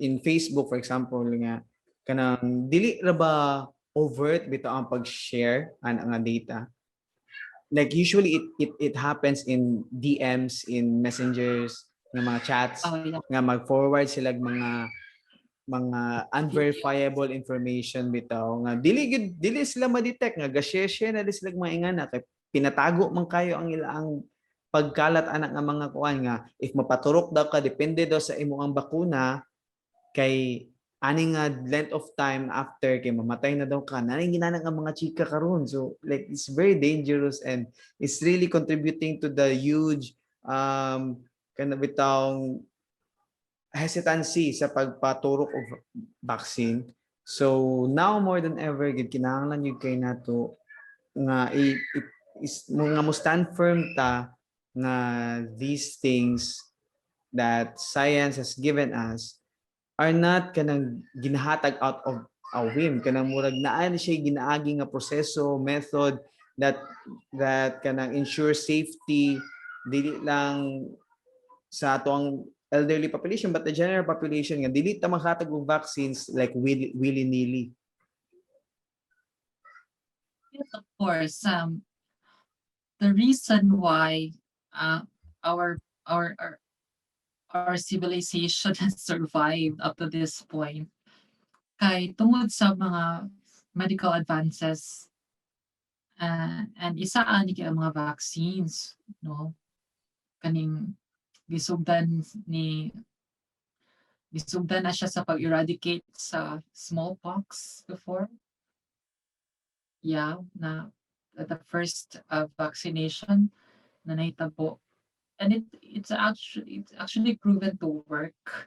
in Facebook, for example, nga kanang dili ra ba overt bitaw ang pag-share ana nga data. Like usually it happens in DMs, in messengers, nga mga chats nga mag-forward sila og mga unverifiable information bitaw nga dili gid dili sila ma-detect nga ga-share na di sila og mga ingana kay pinatago man kayo ang ilang pagkalat ana nga mga kuan nga if mapaturok daw ka, depende daw sa imo ang bakuna, kay ani nga length of time after kay mamatay na daw ka na ginana nga mga chika karon. So like it's very dangerous and it's really contributing to the huge kana bitawng hesitancy sa pagpaturok og vaccine. So now more than ever gid kinahanglan gyud kay nato nga i, is nga mo stand firm ta nga these things that science has given us are not kanang ginahatag out of a whim, kanang murag naa ni siya ginaagi nga proseso, method that kanang ensure safety dili lang sa ato ang elderly population but the general population, nga dili ta maghatag og vaccines like willy-nilly. Yes, of course. The reason why our civilization has survived up to this point kay tungod sa mga medical advances and isa ani kay ang mga vaccines, no? Kaning gisugdan na siya sa pag-eradicate sa smallpox before. Yeah, na the first vaccination na nahitabo, and it's actually proven to work.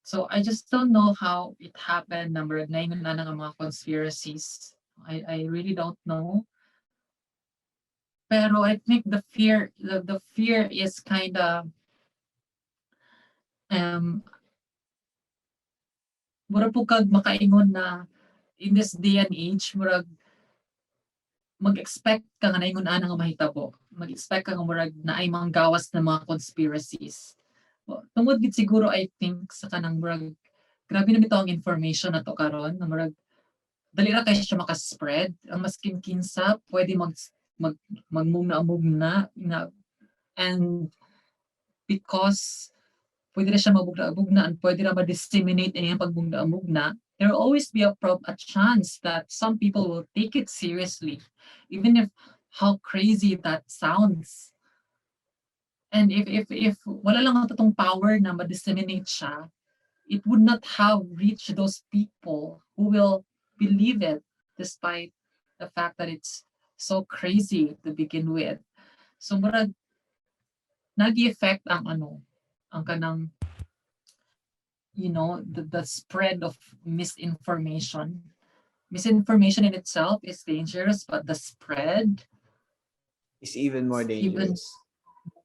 So I just don't know how it happened na murag naingon na nga mga conspiracies. I really don't know. Pero I think the fear is kinda mura pud kag makaingon na in this day and age, murag mag-expect ka nga naingon ana nga mahitabo. Mag-expect ka nga murag naay manggawas na mga conspiracies. Tungod gid siguro, I think, sa kanang murag grabe na bitaw ang information nato karon na murag dali ra kay siya maka-spread. Ang maskin kinsa pwede mag magmugna-mugna na, and because pwede na siya mabugna-bugna and pwede ra ma-disseminate ang iyang pagbugna-mugna, there will always be a chance that some people will take it seriously, even if how crazy that sounds. And if wala lang ang totoong power na ma-disseminate siya, it would not have reached those people who will believe it despite the fact that it's so crazy to begin with. So murag nagi-effect ang ano, ang kanang the spread of misinformation. Misinformation in itself is dangerous, but the spread is even more is even dangerous.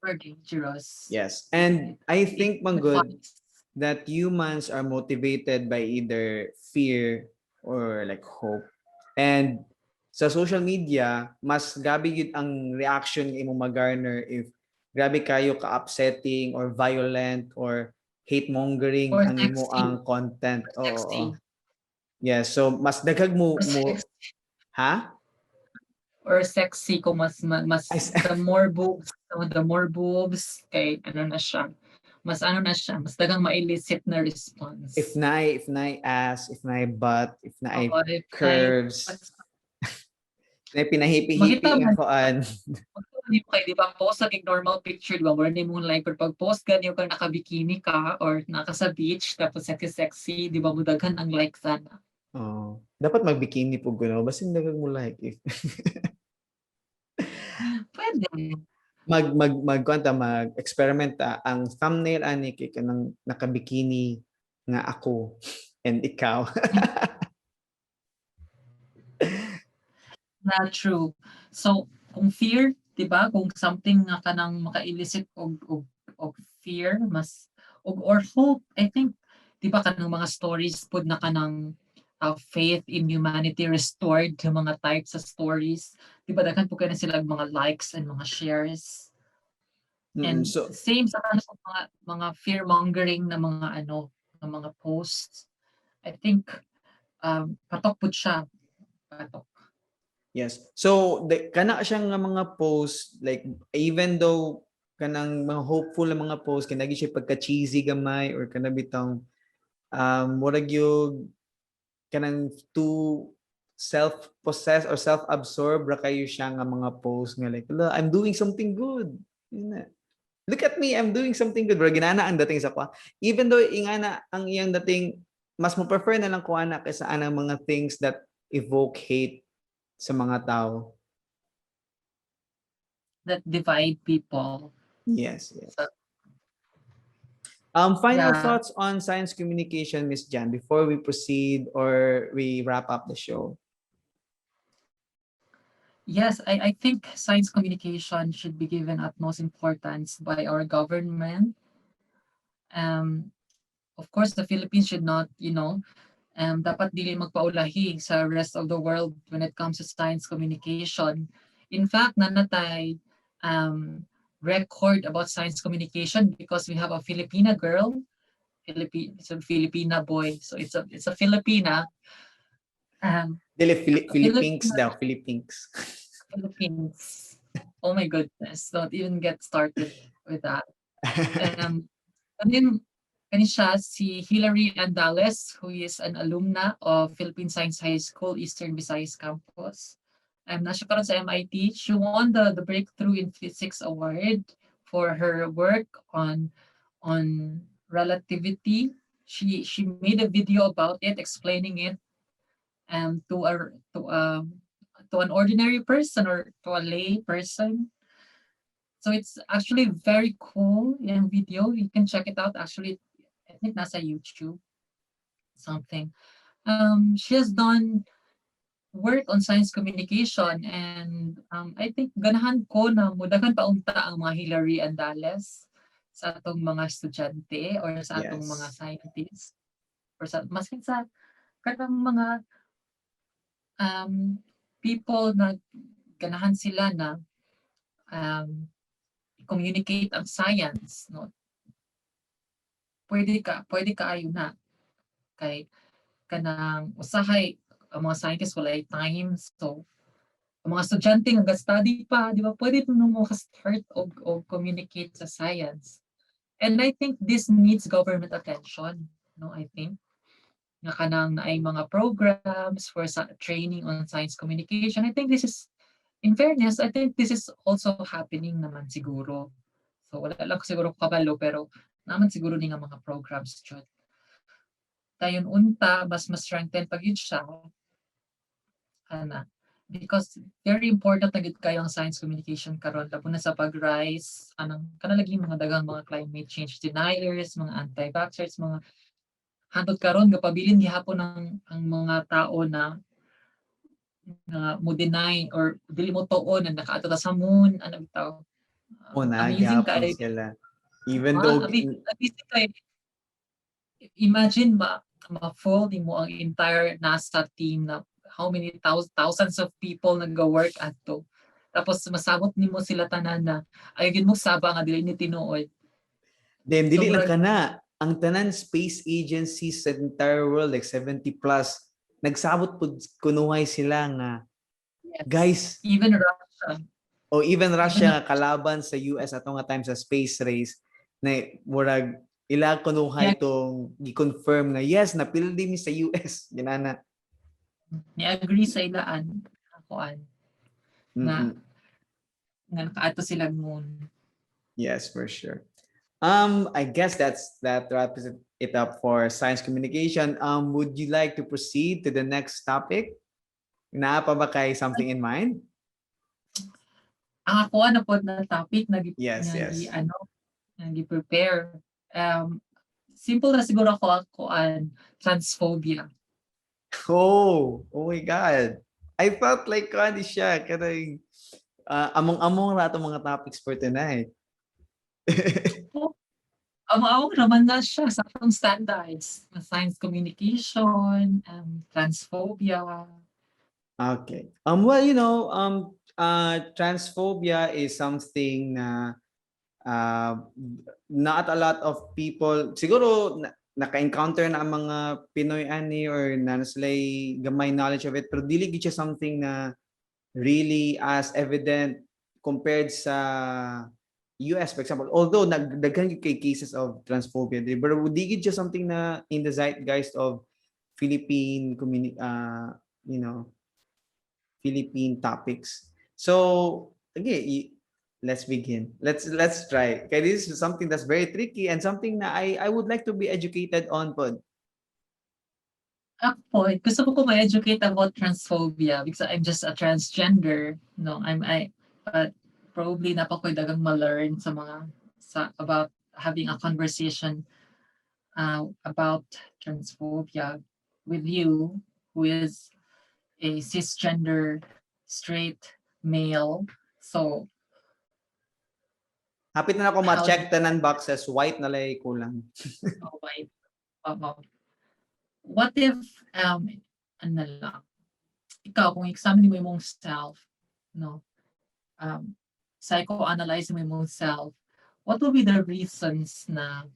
More dangerous. Yes. And I think, It man gud, amplifies. That humans are motivated by either fear or like hope. And sa social media, mas grabe gyud ang reaction nga imong magarner if grabe kayo ka-upsetting or violent or hate mongering Or ang imo sexy. Ang content. Or sexy. Oo. Yeah, so mas daghag mo Or mo sexy. Ha? Or sexy kung mas Ay, the more boobs kay ano na siya. Mas ano na siya, mas daghang ma-elicit na response. If naay ass, if naay butt, if naay Oo, if naay curves, naay pinahipi-hipi Makita nga man. Kuan. Di mo kay di ba post sa normal picture, di ba? Mura nimong like, pero pag post ganyo kang naka-bikini ka or naka sa beach tapos sexy sexy, di ba, mudaghan ang like sana? Oh, dapat magbikini pud ko, no? Basin daghang mo like if Pwede. Mag kuan ta, mag-experiment ta, ang thumbnail ani kay kanang naka-bikini nga ako and ikaw. Not true. So, kung fear, di ba? Kung something nga kanang maka-elicit og fear, mas og or hope, I think, di ba, kanang mga stories pud na kanang faith in humanity restored to mga types of stories, di ba, daghan pud kaayo na sila mga likes and mga shares. And So same sa ano, sa mga fear mongering na mga ano, na mga posts. I think patok pud siya. Patok. Yes. So kana siya nga mga post, like even though kanang mga hopeful na mga post kay nagi siya pagka cheesy gamay or kana bitong murag yung kanang too self-possessed or self-absorbed ra kayo siya nga mga post nga like, "Ala, I'm doing something good. Yun na. Look at me, I'm doing something good." Pero ginana ang dating sa kwa. Even though ingana ang iyang dating, mas mo prefer na lang ko ana kaysa anang mga things that evoke hate sa mga tao. That divide people. Yes. Final thoughts on science communication, Miss Jan, before we proceed or we wrap up the show. Yes, I think science communication should be given utmost importance by our government. Of course, the Philippines should not, dapat dili magpaulahi sa rest of the world when it comes to science communication. In fact, naa na tay record about science communication because we have a Filipina girl, it's a Filipina boy, so it's a Filipina. Dili, Philippines Filipina. Daw, Philippines. Philippines. Oh my goodness, don't even get started with that. And then, kani siya, si Hilary Andales, who is an alumna of Philippine Science High School, Eastern Visayas Campus. Naa siya karon sa MIT. She won the Breakthrough in Physics Award for her work on relativity. She made a video about it, explaining it to a to a to an ordinary person or to a lay person. So it's actually very cool yung video. You can check it out. Actually, I think nasa YouTube something. She has done work on science communication and I think ganahan ko na mudaghan pa unta ang mga Hillary Andales sa atong mga estudyante or sa atong mga scientists or sa maskin sa kanang mga people na ganahan sila na communicate ang science, no? Pwede kaayo na kay kanang usahay ang mga scientists walay time, so ang mga estudyante nga ga-study pa, di ba, pwede mo ka-start og communicate sa science. And I think this needs government attention, no? I think nga kanang naay mga programs for sa training on science communication. I think this is, in fairness, I think this is also happening naman siguro. So wala lang ko siguro kabalo, pero naman siguro ni nga mga programs jud. Dayon unta mas mas strengthen pa gyud siya ana, because very important na gyud kayo ang science communication karon, labo na sa pag-rise anang kana lagi mga daghang mga climate change deniers, mga anti-vaxxers, mga hantod karon gapabilin gihapon ang mga tao na nga mo deny or dili mo tuo na nakaadto ta sa moon, ano bitaw. O na, Amazing gihapon kaayo. Sila. Even though Amazing kay imagine ma ma-fool nimo ang entire NASA team na how many thousands of people nag-work adto. Tapos masabot nimo sila tanan na ayaw gyud mo saba nga dili ni tinuod. Then dili lang kana ang tanan space agencies sa entire world, like 70 plus, nagsabot pud kunuhay sila nga guys, Even Russia. O even Russia nga kalaban sa US ato nga time sa space race, na murag ila kunuhay tong gi-confirm nga yes, napildi mi sa US ginana. Ni-agree sa ilaan akuan na nga nakaadto sila moon. Yes, for sure. I guess that wraps it up for science communication. Would you like to proceed to the next topic? Naa pa ba kay something in mind? Ang ako na pod na topic na nga gi, ano, nga gi-prepare. Simple na siguro ako akuan, transphobia. Oh my God. I felt like kuan siya kanang among-among ra atong mga topics for tonight. Amo-amo naman na siya sa atong standards na science communication, transphobia. Okay. Well, transphobia is something na not a lot of people, siguro naka-encounter na ang mga Pinoy ani or na sila'y gamay knowledge of it, pero dili gyud siya something na really as evident compared sa US, for example. Although nagdaghan gyud kay cases of transphobia diri, pero di gyud siya something na in the zeitgeist of Philippine community, Philippine topics. So, okay, let's begin. Let's try. Okay, this is something that's very tricky and something na I would like to be educated on pod. Ako po, gusto ko ma-educate about transphobia because I'm just a transgender. No, I'm I but probably naa pa ko'y daghang ma-learn sa mga sa about having a conversation about transphobia with you, who is a cisgender straight male. So Hapit na ako ma-check tanan boxes, white na lay kulang. Oh, wait. Oo. What if ano lang, ikaw, kung examine mo yung self, no? Psychoanalyze mo yung self, what will be the reasons na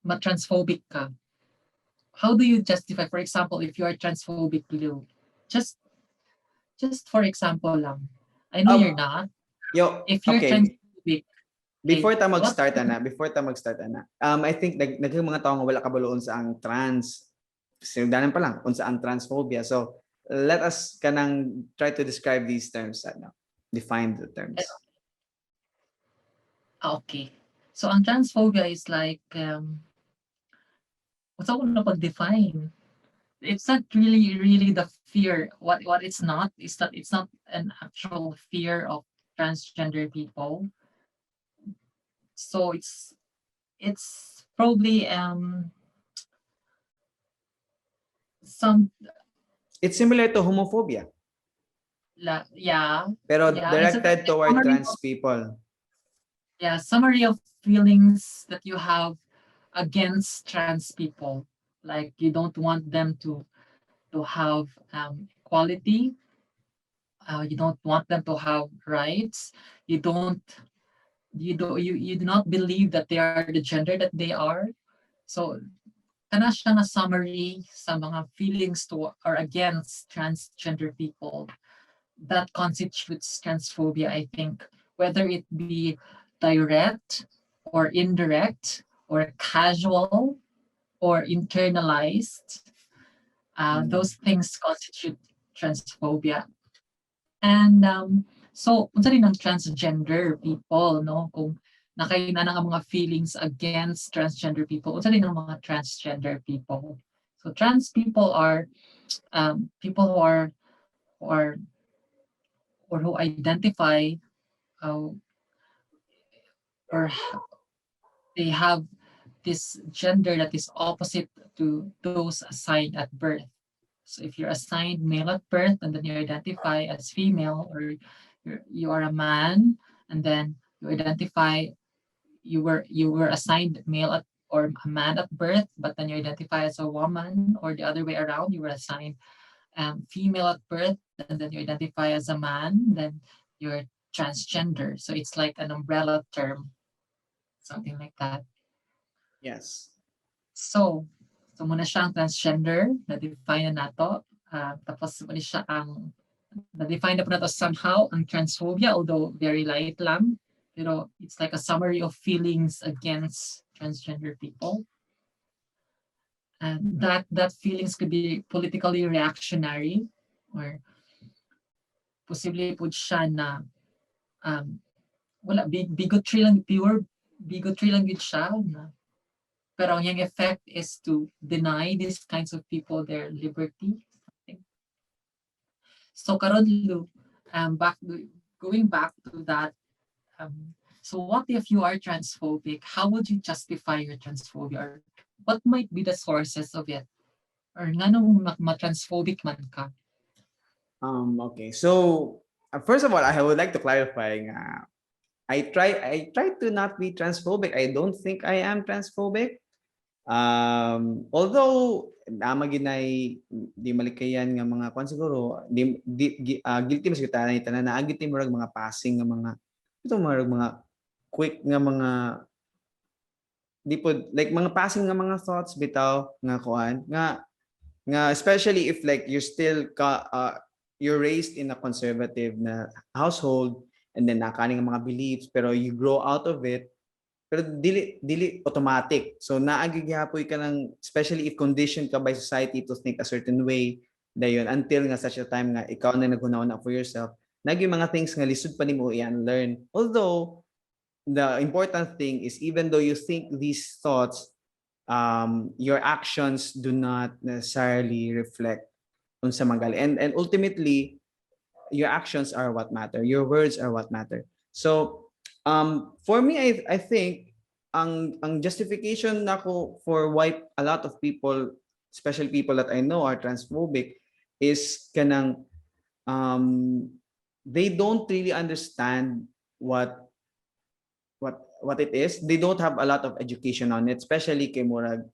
ma-transphobic ka? How do you justify, for example, if you are transphobic, Lou? Just for example lang. I know you're not. Yo, If you're transphobic, Before ta mag-start ana, before ta mag-start ana. I think naghang mga tao nga wala kabalo unsa ang trans. Sinugdanan pa lang unsa ang transphobia. So, let us kanang try to describe these terms ano, define the terms. Ah, okay. So ang transphobia is like unsa ko na pag-define? It's not really really the fear. What it's not is that it's not an actual fear of transgender people. So it's probably some It's similar to homophobia, la, yeah. pero Yeah, it's a directed toward summary trans people. Yeah, summary of feelings that you have against trans people, like you don't want them to have equality, you don't want them to have rights, you don't you do you, you do not believe that they are the gender that they are. So kana siya nga summary sa mga feelings to or against transgender people that constitutes transphobia, I think, whether it be direct or indirect or casual or internalized, those things constitute transphobia. And so, unsa rin ang transgender people, no? Kung naa kay na ang mga feelings against transgender people, unsa rin ang mga transgender people? So trans people are people who are or who identify or they have this gender that is opposite to those assigned at birth. So if you're assigned male at birth and then you identify as female, or you are a man and then you identify you were assigned male at or a man at birth, but then you identify as a woman, or the other way around, you were assigned female at birth and then you identify as a man, then you're transgender. So it's like an umbrella term, something like that. So mao na siya ang transgender, na-define na nato. Tapos mao na siya ang na-define na pod nato somehow ang transphobia, although very light lang. Pero it's like a summary of feelings against transgender people. And that feelings could be politically reactionary or posible pod siya na wala, bigotry lang, pure bigotry lang gyud siya na, pero ang iyang effect is to deny these kinds of people their liberty, something. So karon, Lu, back going back to that, so what if you are transphobic? How would you justify your transphobia, or what might be the sources of it, or nganong ma-transphobic man ka? Okay. So, first of all, I would like to clarify nga, I try to not be transphobic. I don't think I am transphobic. Although naa man ginay di malikayan nga mga kwan siguro di guilty mas kita na tanan naa gyud murag mga passing nga mga ito, murag mga quick nga mga di po like mga passing nga mga thoughts bitaw nga kuan nga especially if like you're still you're raised in a conservative na household and then naa ka nga mga beliefs, pero you grow out of it, pero dili automatic. So naa gihapoy ka ng, especially if conditioned ka by society to think a certain way dayon until nga such a time nga ikaw na naghuna for yourself, naa gyuy mga things nga lisod pa nimo i-unlearn. Although the important thing is, even though you think these thoughts, your actions do not necessarily reflect unsa man gali and ultimately your actions are what matter, your words are what matter. So for me, I think ang justification nako for why a lot of people, especially people that I know, are transphobic is kanang they don't really understand what it is. They don't have a lot of education on it, especially kay murag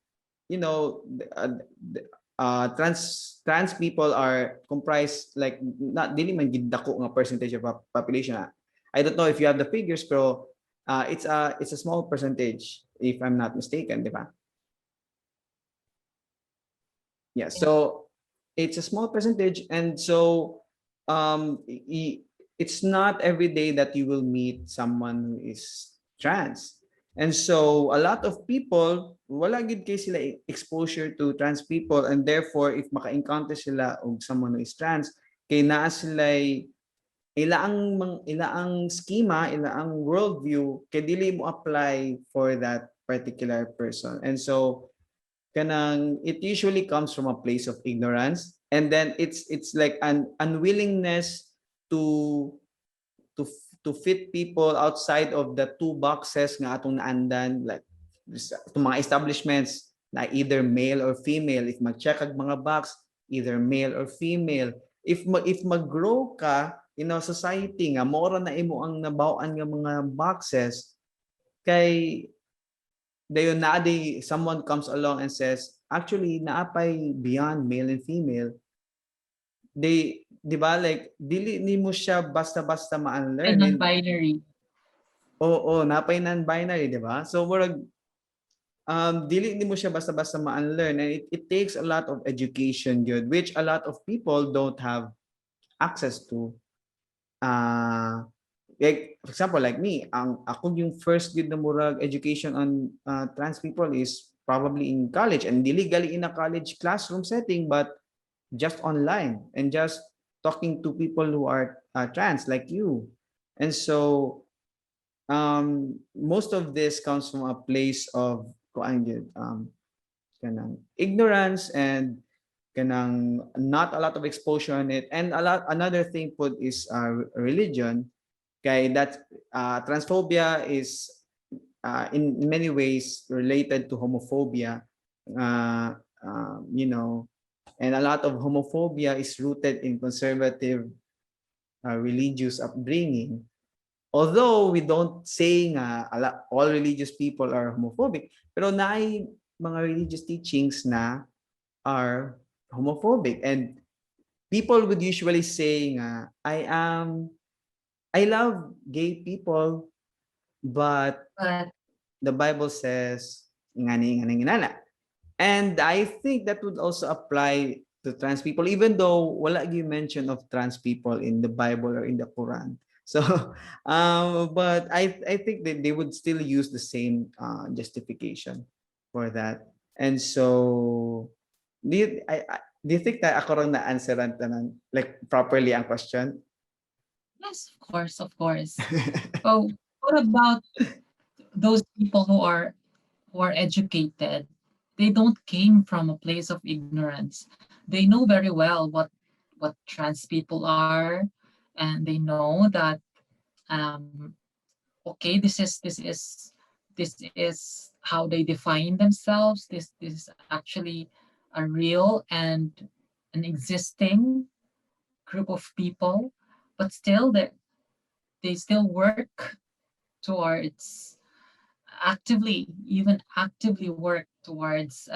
trans people are comprised like not dili man gid dako nga percentage of population. I don't know if you have the figures, pero it's a small percentage if I'm not mistaken, di ba? Yeah, so it's a small percentage, and so it's not every day that you will meet someone who is trans. And so a lot of people, wala gid kay sila exposure to trans people, and therefore if maka-encounter sila og someone who is trans, kay naa sila ilaang schema, ilaang worldview kay dili mo apply for that particular person. And so Kanang it usually comes from a place of ignorance, and then it's like an unwillingness to fit people outside of the two boxes nga atong naandan, like itong mga establishments na either male or female. If mag-check ag mga box, either male or female. If mag-grow ka in a society nga mao ra na imo ang nabaw-an nga mga boxes, kay dayon naa day someone comes along and says, "Actually, naa pay beyond male and female," they, di ba, like dili nimo siya basta-basta ma-unlearn. And non-binary. Oo, naa pay non-binary, di ba? So murag dili nimo siya basta-basta ma-unlearn, and it takes a lot of education gyud, which a lot of people don't have access to. Like for example, like me, ang ako yung first gyud na murag education on trans people is probably in college, and dili gali in a college classroom setting, but just online and just talking to people who are trans like you. And so most of this comes from a place of kuan gyud, kanang ignorance and kanang not a lot of exposure on it. And a lot, another thing pud is religion, kay that transphobia is in many ways related to homophobia, and a lot of homophobia is rooted in conservative religious upbringing. Although we don't say nga all religious people are homophobic, pero naay mga religious teachings na are homophobic, and people would usually say nga, "I love gay people, but But the Bible says ngani, ngani, ngana." And I think that would also apply to trans people, even though wala gyud mention of trans people in the Bible or in the Quran. So, but I think that they would still use the same justification for that. And so, do you think that ako rang na-answeran tanan, like properly ang question? Yes, of course, of course. Oh, what about those people who are educated? They don't came from a place of ignorance. They know very well what trans people are, and they know that okay, this is how they define themselves. This is actually a real and an existing group of people, but still they still work towards actively, even actively work towards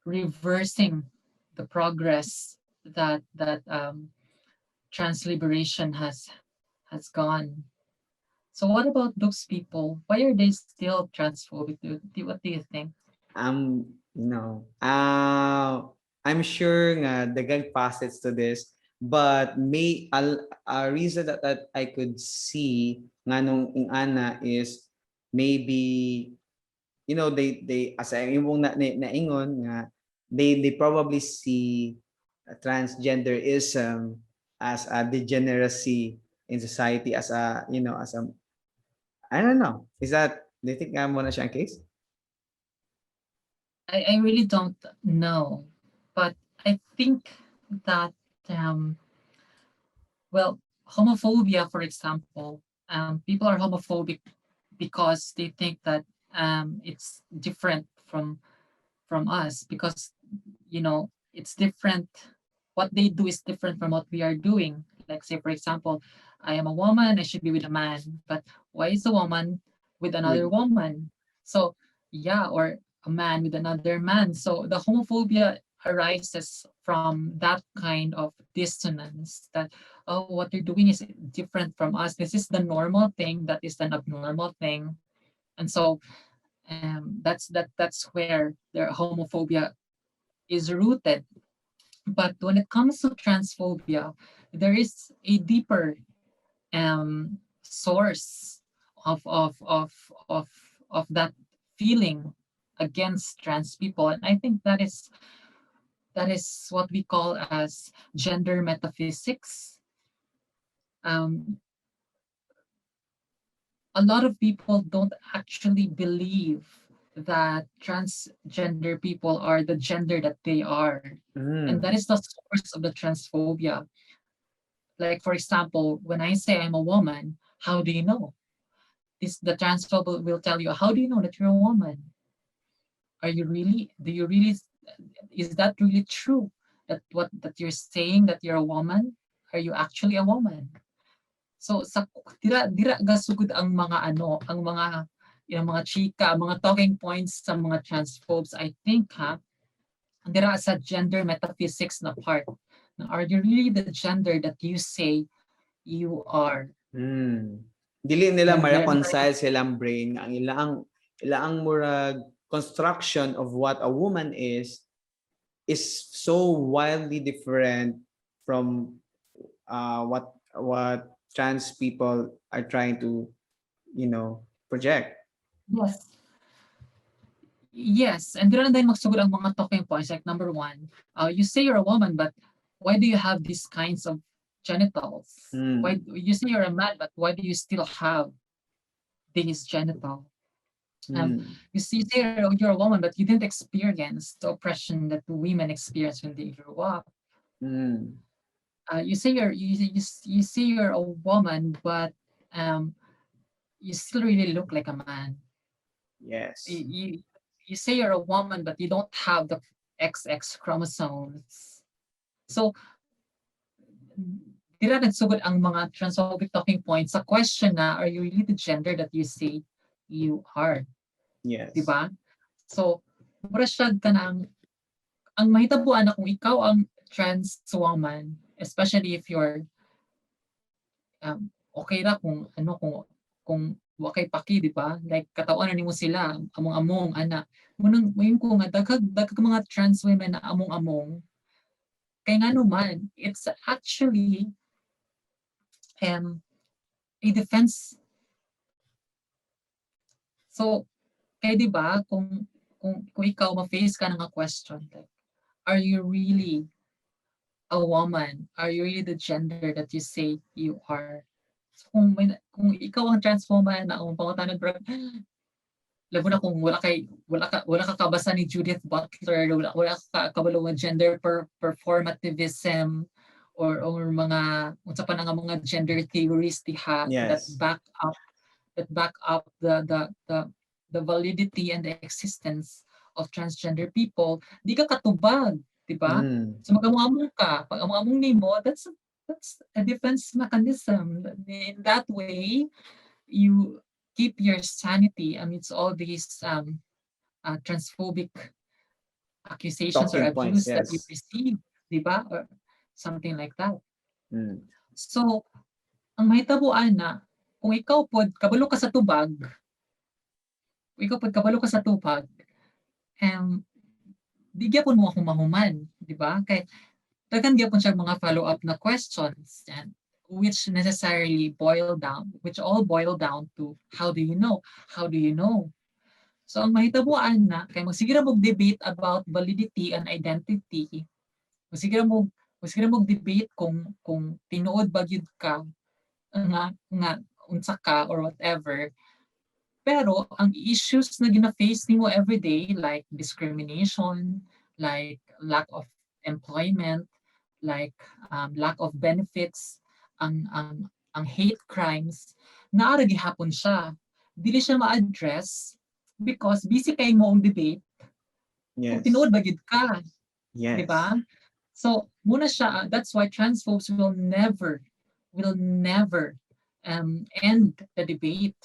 reversing the progress that trans liberation has gone. So what about those people? Why are they still transphobic? What do you think? No. I'm sure nga daghang facets to this, but may a reason that I could see nganong ing-ana is maybe they as ay imong na naingon nga they probably see transgenderism as a degeneracy in society, as a you know as a I don't know. Is that, do you think nga mao na siya ang case? I really don't know, but I think that well, homophobia, for example, people are homophobic because they think that it's different from us because it's different. What they do is different from what we are doing. Like, say for example, I am a woman, I should be with a man, but why is a woman with another woman? So yeah, or a man with another man. So the homophobia arises from that kind of dissonance that, oh, what they're doing is different from us. This is the normal thing, that is an abnormal thing. And so that's where their homophobia is rooted. But when it comes to transphobia, there is a deeper source of that feeling against trans people, and I think that is what we call as gender metaphysics. A lot of people don't actually believe that transgender people are the gender that they are. And that is the source of the transphobia. Like, for example, when I say I'm a woman, how do you know? This the transphobe will tell you, "How do you know that you're a woman? Are you really, do you really, is that really true? That what that you're saying, that you're a woman? Are you actually a woman?" So sa dira dira gasugod ang mga ano, ang mga yung mga chika, ang mga talking points sa mga transphobes, I think, ha, dira sa gender metaphysics na part. Na are you really the gender that you say you are? Dili nila And then, ma-reconcile silang brain nga ang ilang murag construction of what a woman is so wildly different from what trans people are trying to project. Yes, and dira na din magsugod ang mga talking points. Like number one, you say you're a woman, but why do you have these kinds of genitals? Why you say you're a man, but why do you still have these genital? You say you're a woman, but you didn't experience the oppression that women experience when they grew up. You say you're you, you, you say you're a woman, but you still really look like a man. You say you're a woman, but you don't have the XX chromosomes. So, dira nagsugod ang mga transphobic talking points sa question na, are you really the gender that you say you are? Yes. Di ba? So, mura siya kanang ang mahitabuan na kung ikaw ang trans woman, especially if you're okay ra kung ano, kung wa kay paki, di ba? Like kataw-an na nimo sila, among-among ana. Munang moingon ko nga daghang daghang mga trans women na among-among kay ngano man, it's actually a defense. So, kay di ba kung ikaw ma-face ka ng question like, "Are you really a woman? Are you really the gender that you say you are?" So, kung ikaw ang trans woman na ang pangutanan, bro, labo na kung wala ka kabasa ni Judith Butler, wala ka kabalo nga gender performativism or mga unsa pa na nga mga gender theories diha that back up the validity and the existence of transgender people, di ka katubag, di ba? So mag-among-among ka, pag among-among nimo, that's a defense mechanism. In that way, you keep your sanity amidst all these transphobic accusations or Talking points, abuse that you receive, di ba? Or something like that. So, ang mahitabuan na, kung ikaw pod, kabalo ka sa tubag, kung ikaw pod, kabalo ka sa tubag, di gyapon mo ako mahuman, di ba? Kay daghan gyapon siya mga follow-up na questions and which necessarily boil down, which all boil down to how do you know? How do you know? So ang mahitabuan na, kay magsige ra mo debate about validity and identity, magsige ra mo debate kung tinuod ba gyud ka nga unsa ka or whatever. Pero ang issues na gina-face nimo everyday, like discrimination, like lack of employment, like lack of benefits, ang hate crimes, naa ra gihapon siya. Dili siya ma-address because busy kay mo ang debate kung tinuod ba gyud ka, di ba? So, muna siya, that's why transphobes will never end the debate.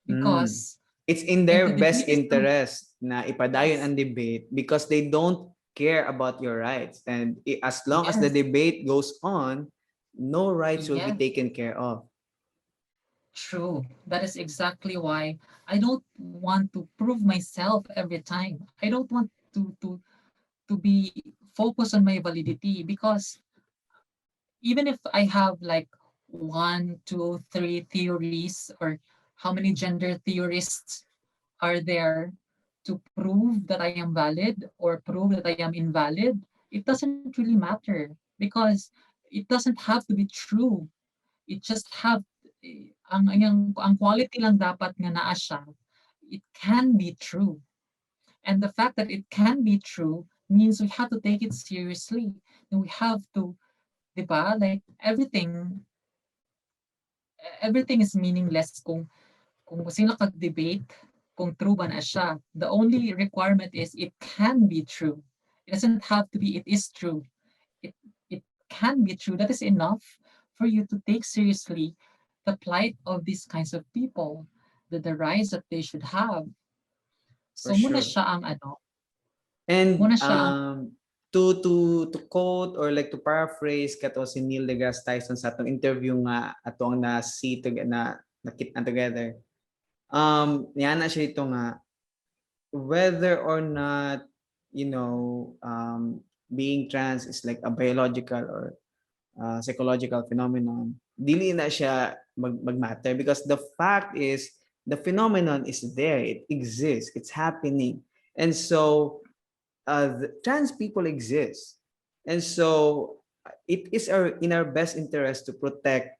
Because It's in their if the best debate is interest na ipadayon ang debate because they don't care about your rights. And as long as the debate goes on, no rights will be taken care of. True. That is exactly why I don't want to prove myself every time. I don't want to be focused on my validity because even if I have like one, two, three theories or how many gender theorists are there to prove that I am valid or prove that I am invalid, it doesn't really matter because it doesn't have to be true. It just have Eh, ang quality lang dapat nga naa siya, it can be true. And the fact that it can be true means we have to take it seriously. And we have to, 'di ba? Like everything is meaningless kung sila kag-debate kung true ba na siya. The only requirement is it can be true. It doesn't have to be it is true. It can be true. That is enough for you to take seriously the plight of these kinds of people, the rights that they should have. So For mao na sure. siya ang ano, And mao na siya ang to quote or like to paraphrase kato si Neil deGrasse Tyson sa atong interview nga atong na see to na nakita together. Niana siya ito nga whether or not being trans is like a biological or psychological phenomenon, dili na siya mag-matter because the fact is the phenomenon is there, it exists, it's happening. And so the trans people exist. And so it is our in our best interest to protect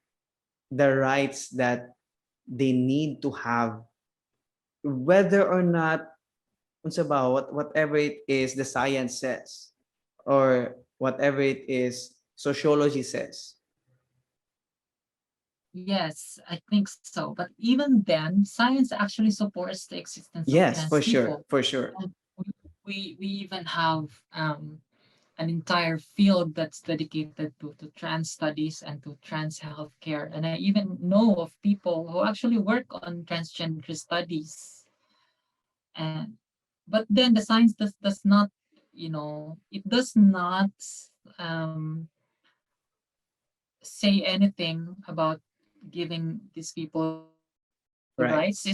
the rights that they need to have, whether or not unsa ba, whatever it is the science says or whatever it is sociology says. Yes, I think so. But even then, science actually supports the existence of Yes, trans for sure, people. for sure. And we even have an entire field that's dedicated to trans studies and to trans healthcare. And I even know of people who actually work on transgender studies. And but then the science does not, it does not say anything about giving these people rights.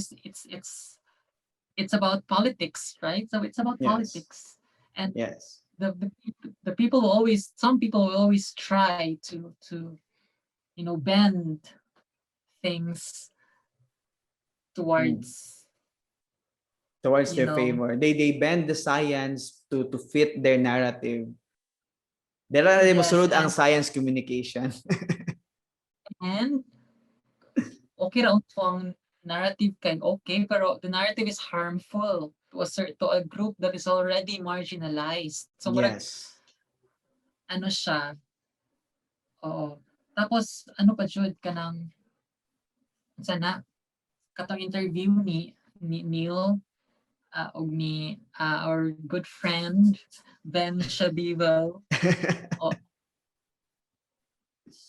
It's about politics, right? So it's about politics. And the people will always, some people will always try to bend things towards towards you their know. favor. They bend the science to fit their narrative. Dira na mosulod ang science communication. And okay ra ang narrative kay okay, pero the narrative is harmful to a group that is already marginalized. So murag ano siya. Oo. Tapos ano pa jud, kanang sana katong interview ni Neil og ni our good friend Ben Shabibo.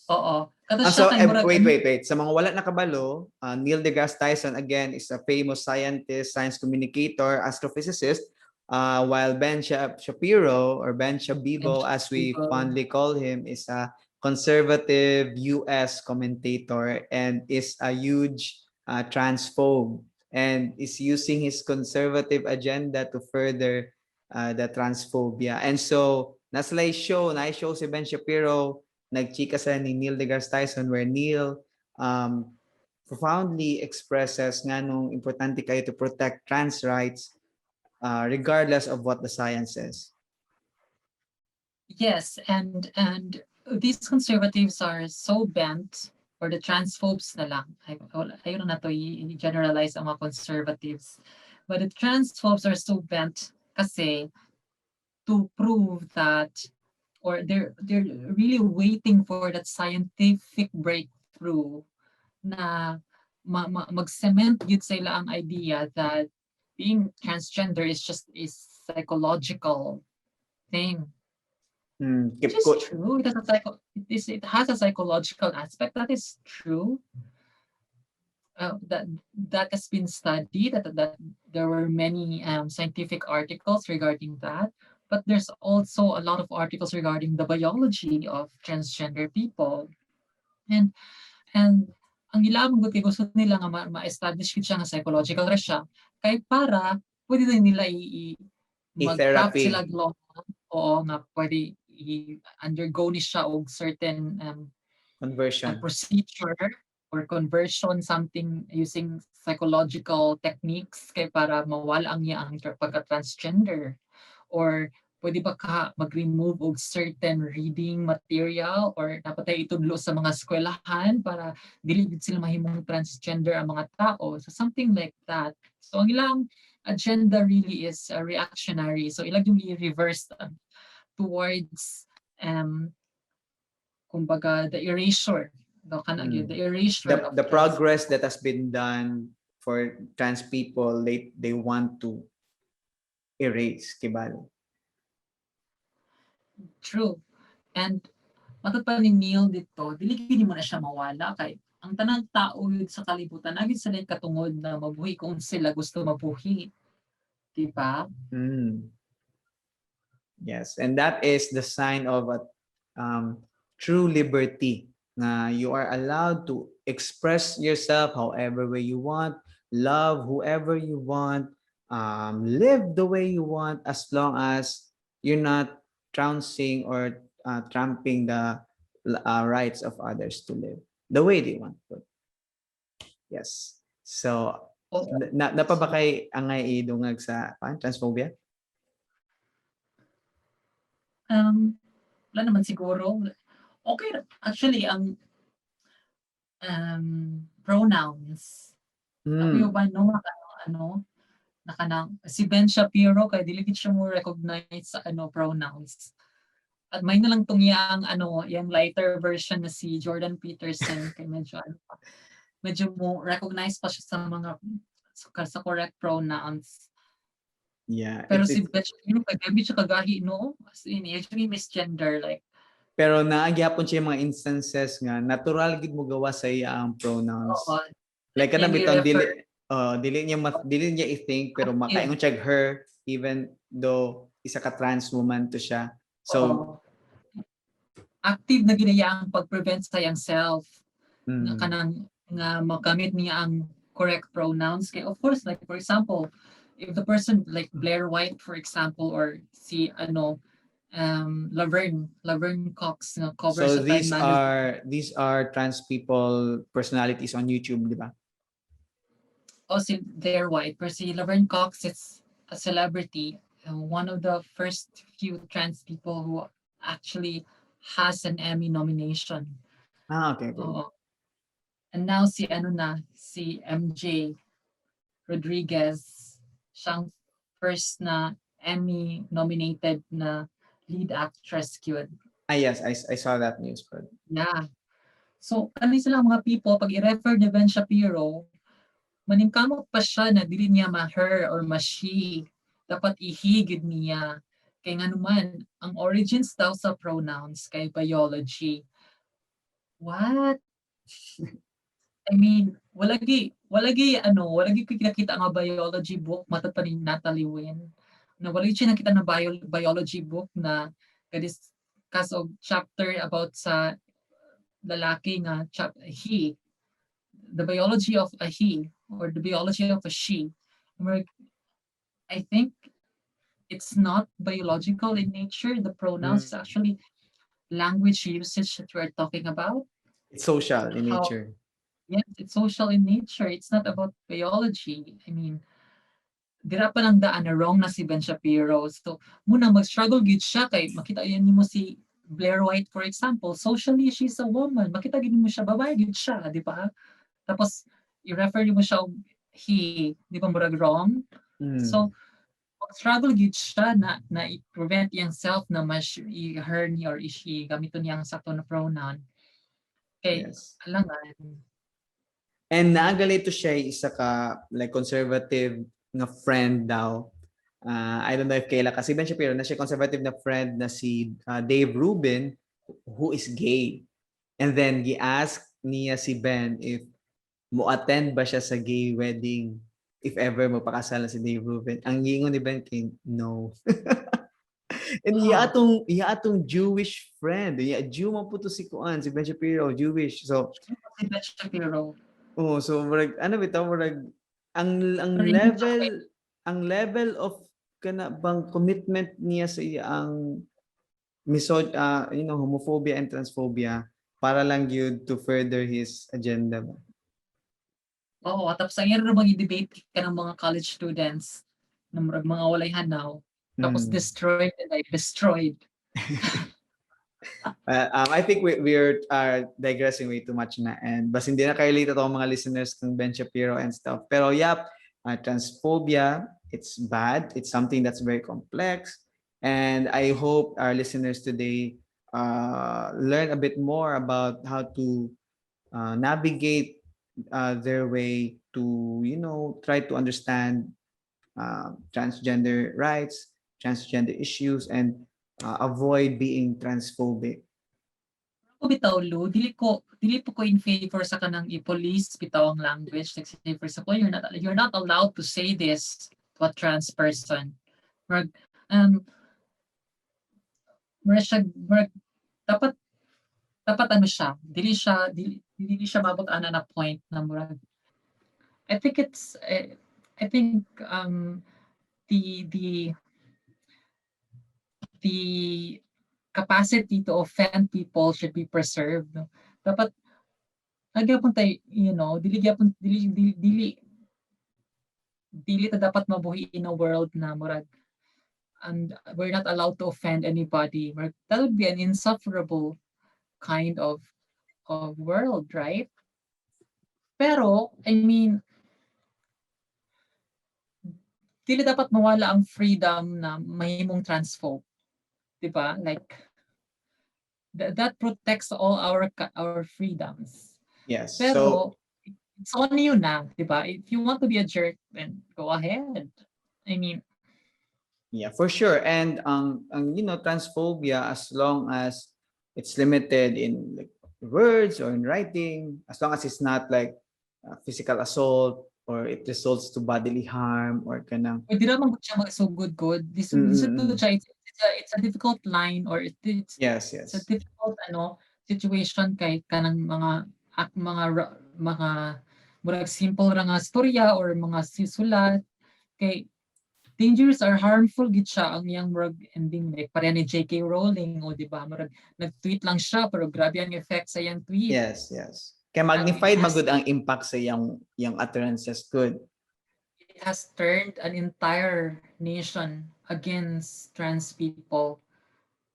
Oo. Kato Ah, siya so, kay eh, murag wait, ano wait, wait. Sa mga wala nakabalo, Neil deGrasse Tyson, again, is a famous scientist, science communicator, astrophysicist, while Ben Shapiro or Ben Shabibo, Ben as we Shabibo. Fondly call him, is a conservative US commentator and is a huge transphobe and is using his conservative agenda to further the transphobia. And so, nasa show, na show si Ben Shapiro, nagchika sa ni Neil deGrasse Tyson where Neil profoundly expresses nga nung importante kayo to protect trans rights regardless of what the science says. Yes, and these conservatives are so bent, or the transphobes na lang. Ay, ayaw na to i-generalize ang mga conservatives. But the transphobes are so bent kasi to prove that, or they're really waiting for that scientific breakthrough na mag-cement gyud sa ila ang idea that being transgender is just a psychological thing. Keep Which is true. It has a psychological aspect. That is true. That has been studied. That there were many scientific articles regarding that. But there's also a lot of articles regarding the biology of transgender people. And ang ila man gud kay gusto nila nga ma-establish gud siya nga psychological ra siya kay para pwede na nila mag-craft I-therapy. Sila law, oo, nga pwede i-undergo ni siya og certain Conversion. Procedure or conversion, something using psychological techniques kay para mawala ang iyang pagka-transgender or Pwede ba ka mag-remove og certain reading material or dapat tayo itudlo sa mga eskwelahan para dili gid sila mahimong transgender ang mga tao? So something like that. So ang ilang agenda really is reactionary. So ilang yung i-reverse towards kumbaga the erasure, no, kana gyud, the erasure The of the trans progress that has been done for trans people, they want to erase, kibalo. True. And matod pa ni Neil dito, dili gyud mo na siya mawala kay ang tanang tao yun sa kalibutan na gyud sila katungod na mabuhi kung sila gusto mabuhi. Di ba? Yes, and that is the sign of a true liberty. Na you are allowed to express yourself however way you want, love whoever you want, live the way you want, as long as you're not trouncing or tramping the rights of others to live the way they want to. Yes. So, Oo. Na naa pa ba kay angay idungag sa pan, transphobia? Wala naman siguro. Okay, actually, ang pronouns. Sabi ba no, ano, na kanang si Ben Shapiro kay dili gid siya mo recognize sa ano pronouns. At may na lang tong yang ano, yung lighter version na si Jordan Peterson kay medyo ano pa, medyo mo recognize pa siya sa mga sa correct pronouns. Pero si Ben Shapiro kay grabe siya kagahi, no? As in, usually misgender like Pero naa gihapon siya yung mga instances nga natural gid mo gawa sa iya ang pronouns. Oo. Like kana Yung bitaw dili i-refer. Oh, dili niya i-think pero makaingon siya her even though isa ka trans woman to siya. So Oo. Active na ginaya ang pag-prevent sa iyang self nga kanang nga magamit niya ang correct pronouns kay of course, like for example, if the person like Blair White, for example, or si ano Laverne Cox nga cover So sa Time these Magazine. are trans people personalities on YouTube, di ba? O si Blair White, pero si Laverne Cox is a celebrity, one of the first few trans people who actually has an Emmy nomination. Ah, okay. Oo. And now si ano na, si MJ Rodriguez, siyang first na Emmy nominated na lead actress gyud. Ah, yes, I saw that news, but Yeah. So, kani sila mga people, pag i-refer ni Ben Shapiro, maningkamot pa siya na dili niya ma-her or ma-she. Dapat i-he gyud niya. Kay nga naman, ang origins daw sa pronouns kay biology. What? I mean, wala gi ano, wala gi ko nakita nga biology book matod pa ni Natalie Wynn. Na wala gyud siya nakita na biology book na ka-discuss og chapter about sa lalaki nga he, the biology of a he or the biology of a she. Murag, I think it's not biological in nature. The pronouns is actually language usage that we're talking about. It's social in nature. Yes, it's social in nature. It's not about biology. I mean, dira pa lang daan na wrong na si Ben Shapiro. So, muna mag-struggle gyud siya kay makita yan nimo si Blair White, for example, socially she's a woman. Makita gyud mo siya, babae gyud siya, di ba? Tapos i-refer nimo siya og he, di ba murag wrong? Mm. So, mag-struggle gyud siya na i-prevent iyang self na mas i-her ni or i-she, gamiton niya ang sakto na pronoun. Kay alangan. And naa gali to siya isa ka like conservative nga friend daw. I don't know if kaila kasi Ben Shapiro na siya conservative na friend na si Dave Rubin, who is gay. And then gi-ask niya si Ben if mo attend ba siya sa gay wedding if ever mo pakasal na si Dave Rubin. Ang giingon ni Ben kay no. And iya atong Jewish friend. Iya Jew man po to si kuan, si Ben Shapiro, Jewish. So Si Ben Shapiro. Oh, so murag ano bitaw, murag ang Pero hindi siya level of kana bang commitment niya sa iyang misog homophobia and transphobia para lang gyud to further his agenda ba. Oo, tapos ang ira bang i-debate ka ng mga college students na murag mga walay hanaw. Tapos destroyed and I destroyed. I think we're digressing way too much na and basin di na kayo late atong mga listeners kung Ben Shapiro and stuff. Pero yep, transphobia, it's bad. It's something that's very complex. And I hope our listeners today learn a bit more about how to navigate their way to try to understand transgender rights, transgender issues, and avoid being transphobic. Ako bitaw, Lu, dili po ko in favor sa kanang i-police bitaw ang language. Like say, for example, you're not allowed to say this to a trans person. Murag, murag siya, murag, dapat ano siya, dili siya mabot ana na point na murag, I think, the capacity to offend people should be preserved, no? Dapat nagyapon tay, dili gyapon dili ta dapat mabuhi in a world na murag and we're not allowed to offend anybody. Murag, that would be an insufferable kind of world, right? Pero I mean, dili dapat mawala ang freedom na mahimong transphobe. 'Di ba? Like that protects all our freedoms. Yes. Pero So it's on you na, 'di ba? If you want to be a jerk, then go ahead. I mean, Yeah, for sure. And transphobia, as long as it's limited in like words or in writing, as long as it's not like physical assault or it results to bodily harm or kanang Pwede ra man gud siya magsugod gud. Lisod pud siya. It's a difficult line or it's it's a difficult ano situation kay kanang mga ak mga mga murag simple ra nga storya or mga sisulat kay dangerous or harmful gid siya ang iyang murag ending, like pareha ni JK Rowling o, di ba, murag nag-tweet lang siya pero grabe ang effect sa iyang tweet. Yes. Kay magnified It has magud ang impact sa iyang utterances good. It has turned an entire nation against trans people.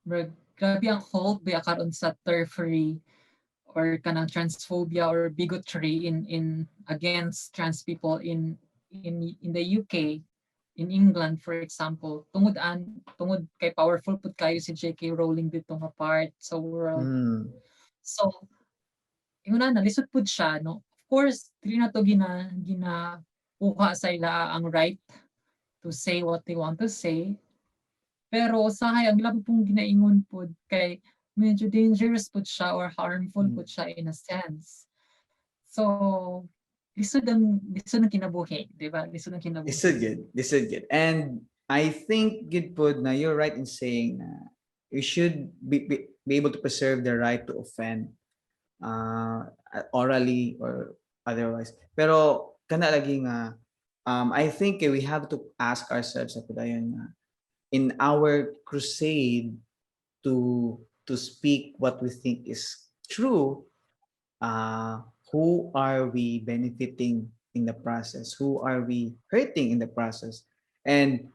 Murag grabe ang hold ba karon sa terfry or kanang transphobia or bigotry in against trans people in the UK, in England, for example, tungod kay powerful pud kayo si JK Rowling dito nga part sa world. So ingon na, lisod pud siya, no? Of course, dili na to gina kuha sa ila ang right to say what they want to say. Pero usahay ang ila pong ginaingon pud kay medyo dangerous pud siya or harmful pud siya in a sense. So lisod ang kinabuhi, di ba? Lisod ang kinabuhi. Lisod gud. Lisod gud. And I think gud pud na you're right in saying na you should be able to preserve the right to offend orally or otherwise. Pero kana lagi nga I think we have to ask ourselves sa padayon nga in our crusade to speak what we think is true, who are we benefiting in the process? Who are we hurting in the process? And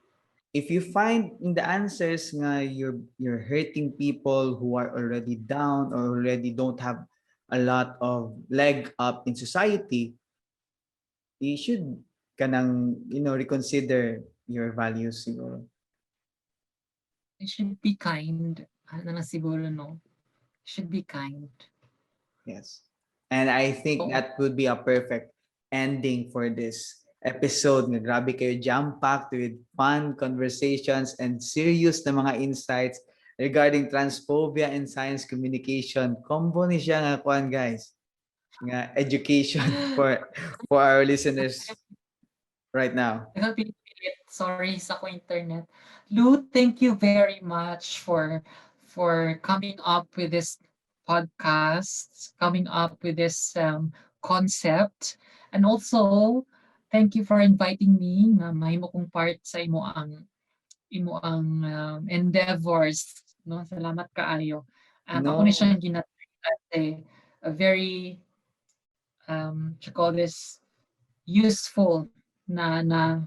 if you find in the answers nga you're hurting people who are already down or already don't have a lot of leg up in society, you should kanang reconsider your values siguro. You should be kind. Ano na siguro, no? Should be kind. Yes. And I think Oo. That would be a perfect ending for this episode. Nga grabe kayo, jam-packed with fun conversations and serious na mga insights regarding transphobia and science communication. Combo ni siya nga kuan, guys. Nga education for our listeners right now. Pilit. Sorry sa ko internet. Lou, thank you very much for coming up with this podcast, coming up with this concept. And also, thank you for inviting me nga mahimo kong part sa imo ang endeavors, no? Salamat kaayo. Ako ni No. siyang gina as a very what you call this, useful na na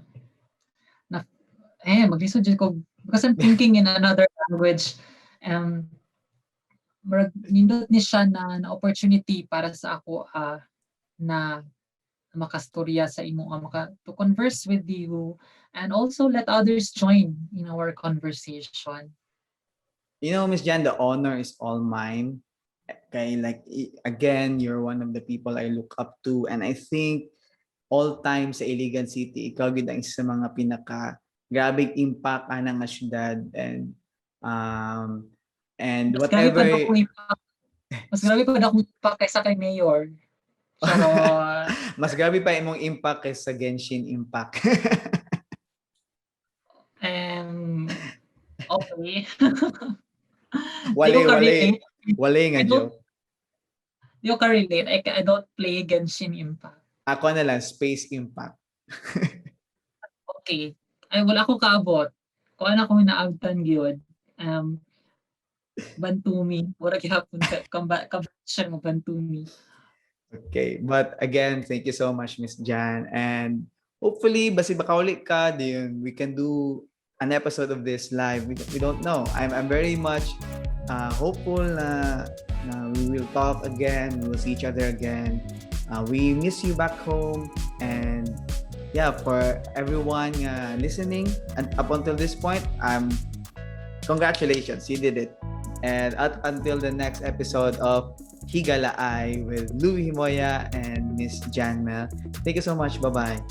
na eh maglisod jud ko Because I'm thinking in another language. Murag nindot ni siya na opportunity para sa ako na makastorya sa imo, maka to converse with you and also let others join in our conversation. Miss Jan, the honor is all mine. Okay, like again, you're one of the people I look up to, and I think all time sa Iligan City, ikaw gid ang isa sa mga pinaka grabeng impact ana nga syudad and Mas grabe whatever pa akong impact. Mas grabe pa akong impact kaysa kay Mayor. Charot. Mas grabe pa imong impact kaysa sa Genshin Impact. Okay. Wale, Di ko wale, ka-relate. Wale nga I don't- joke. Di ko ka-relate. I don't play Genshin Impact. Ako na lang, Space Impact. Okay. Ay, wala ko kaabot. Kung ano ko naabtan gyud. Bantumi. Mura gihapon ka kamba siya mo Bantumi. Okay, but again, thank you so much, Miss Jan. And hopefully, basi bakauli ka, then we can do an episode of this live. We don't know. I'm very much hopeful na we will talk again, we will see each other again. We miss you back home. And yeah, for everyone listening and up until this point, congratulations, you did it. And up until the next episode of Higalaay with Louie Himoya and Miss Jan Mel. Thank you so much. Bye-bye.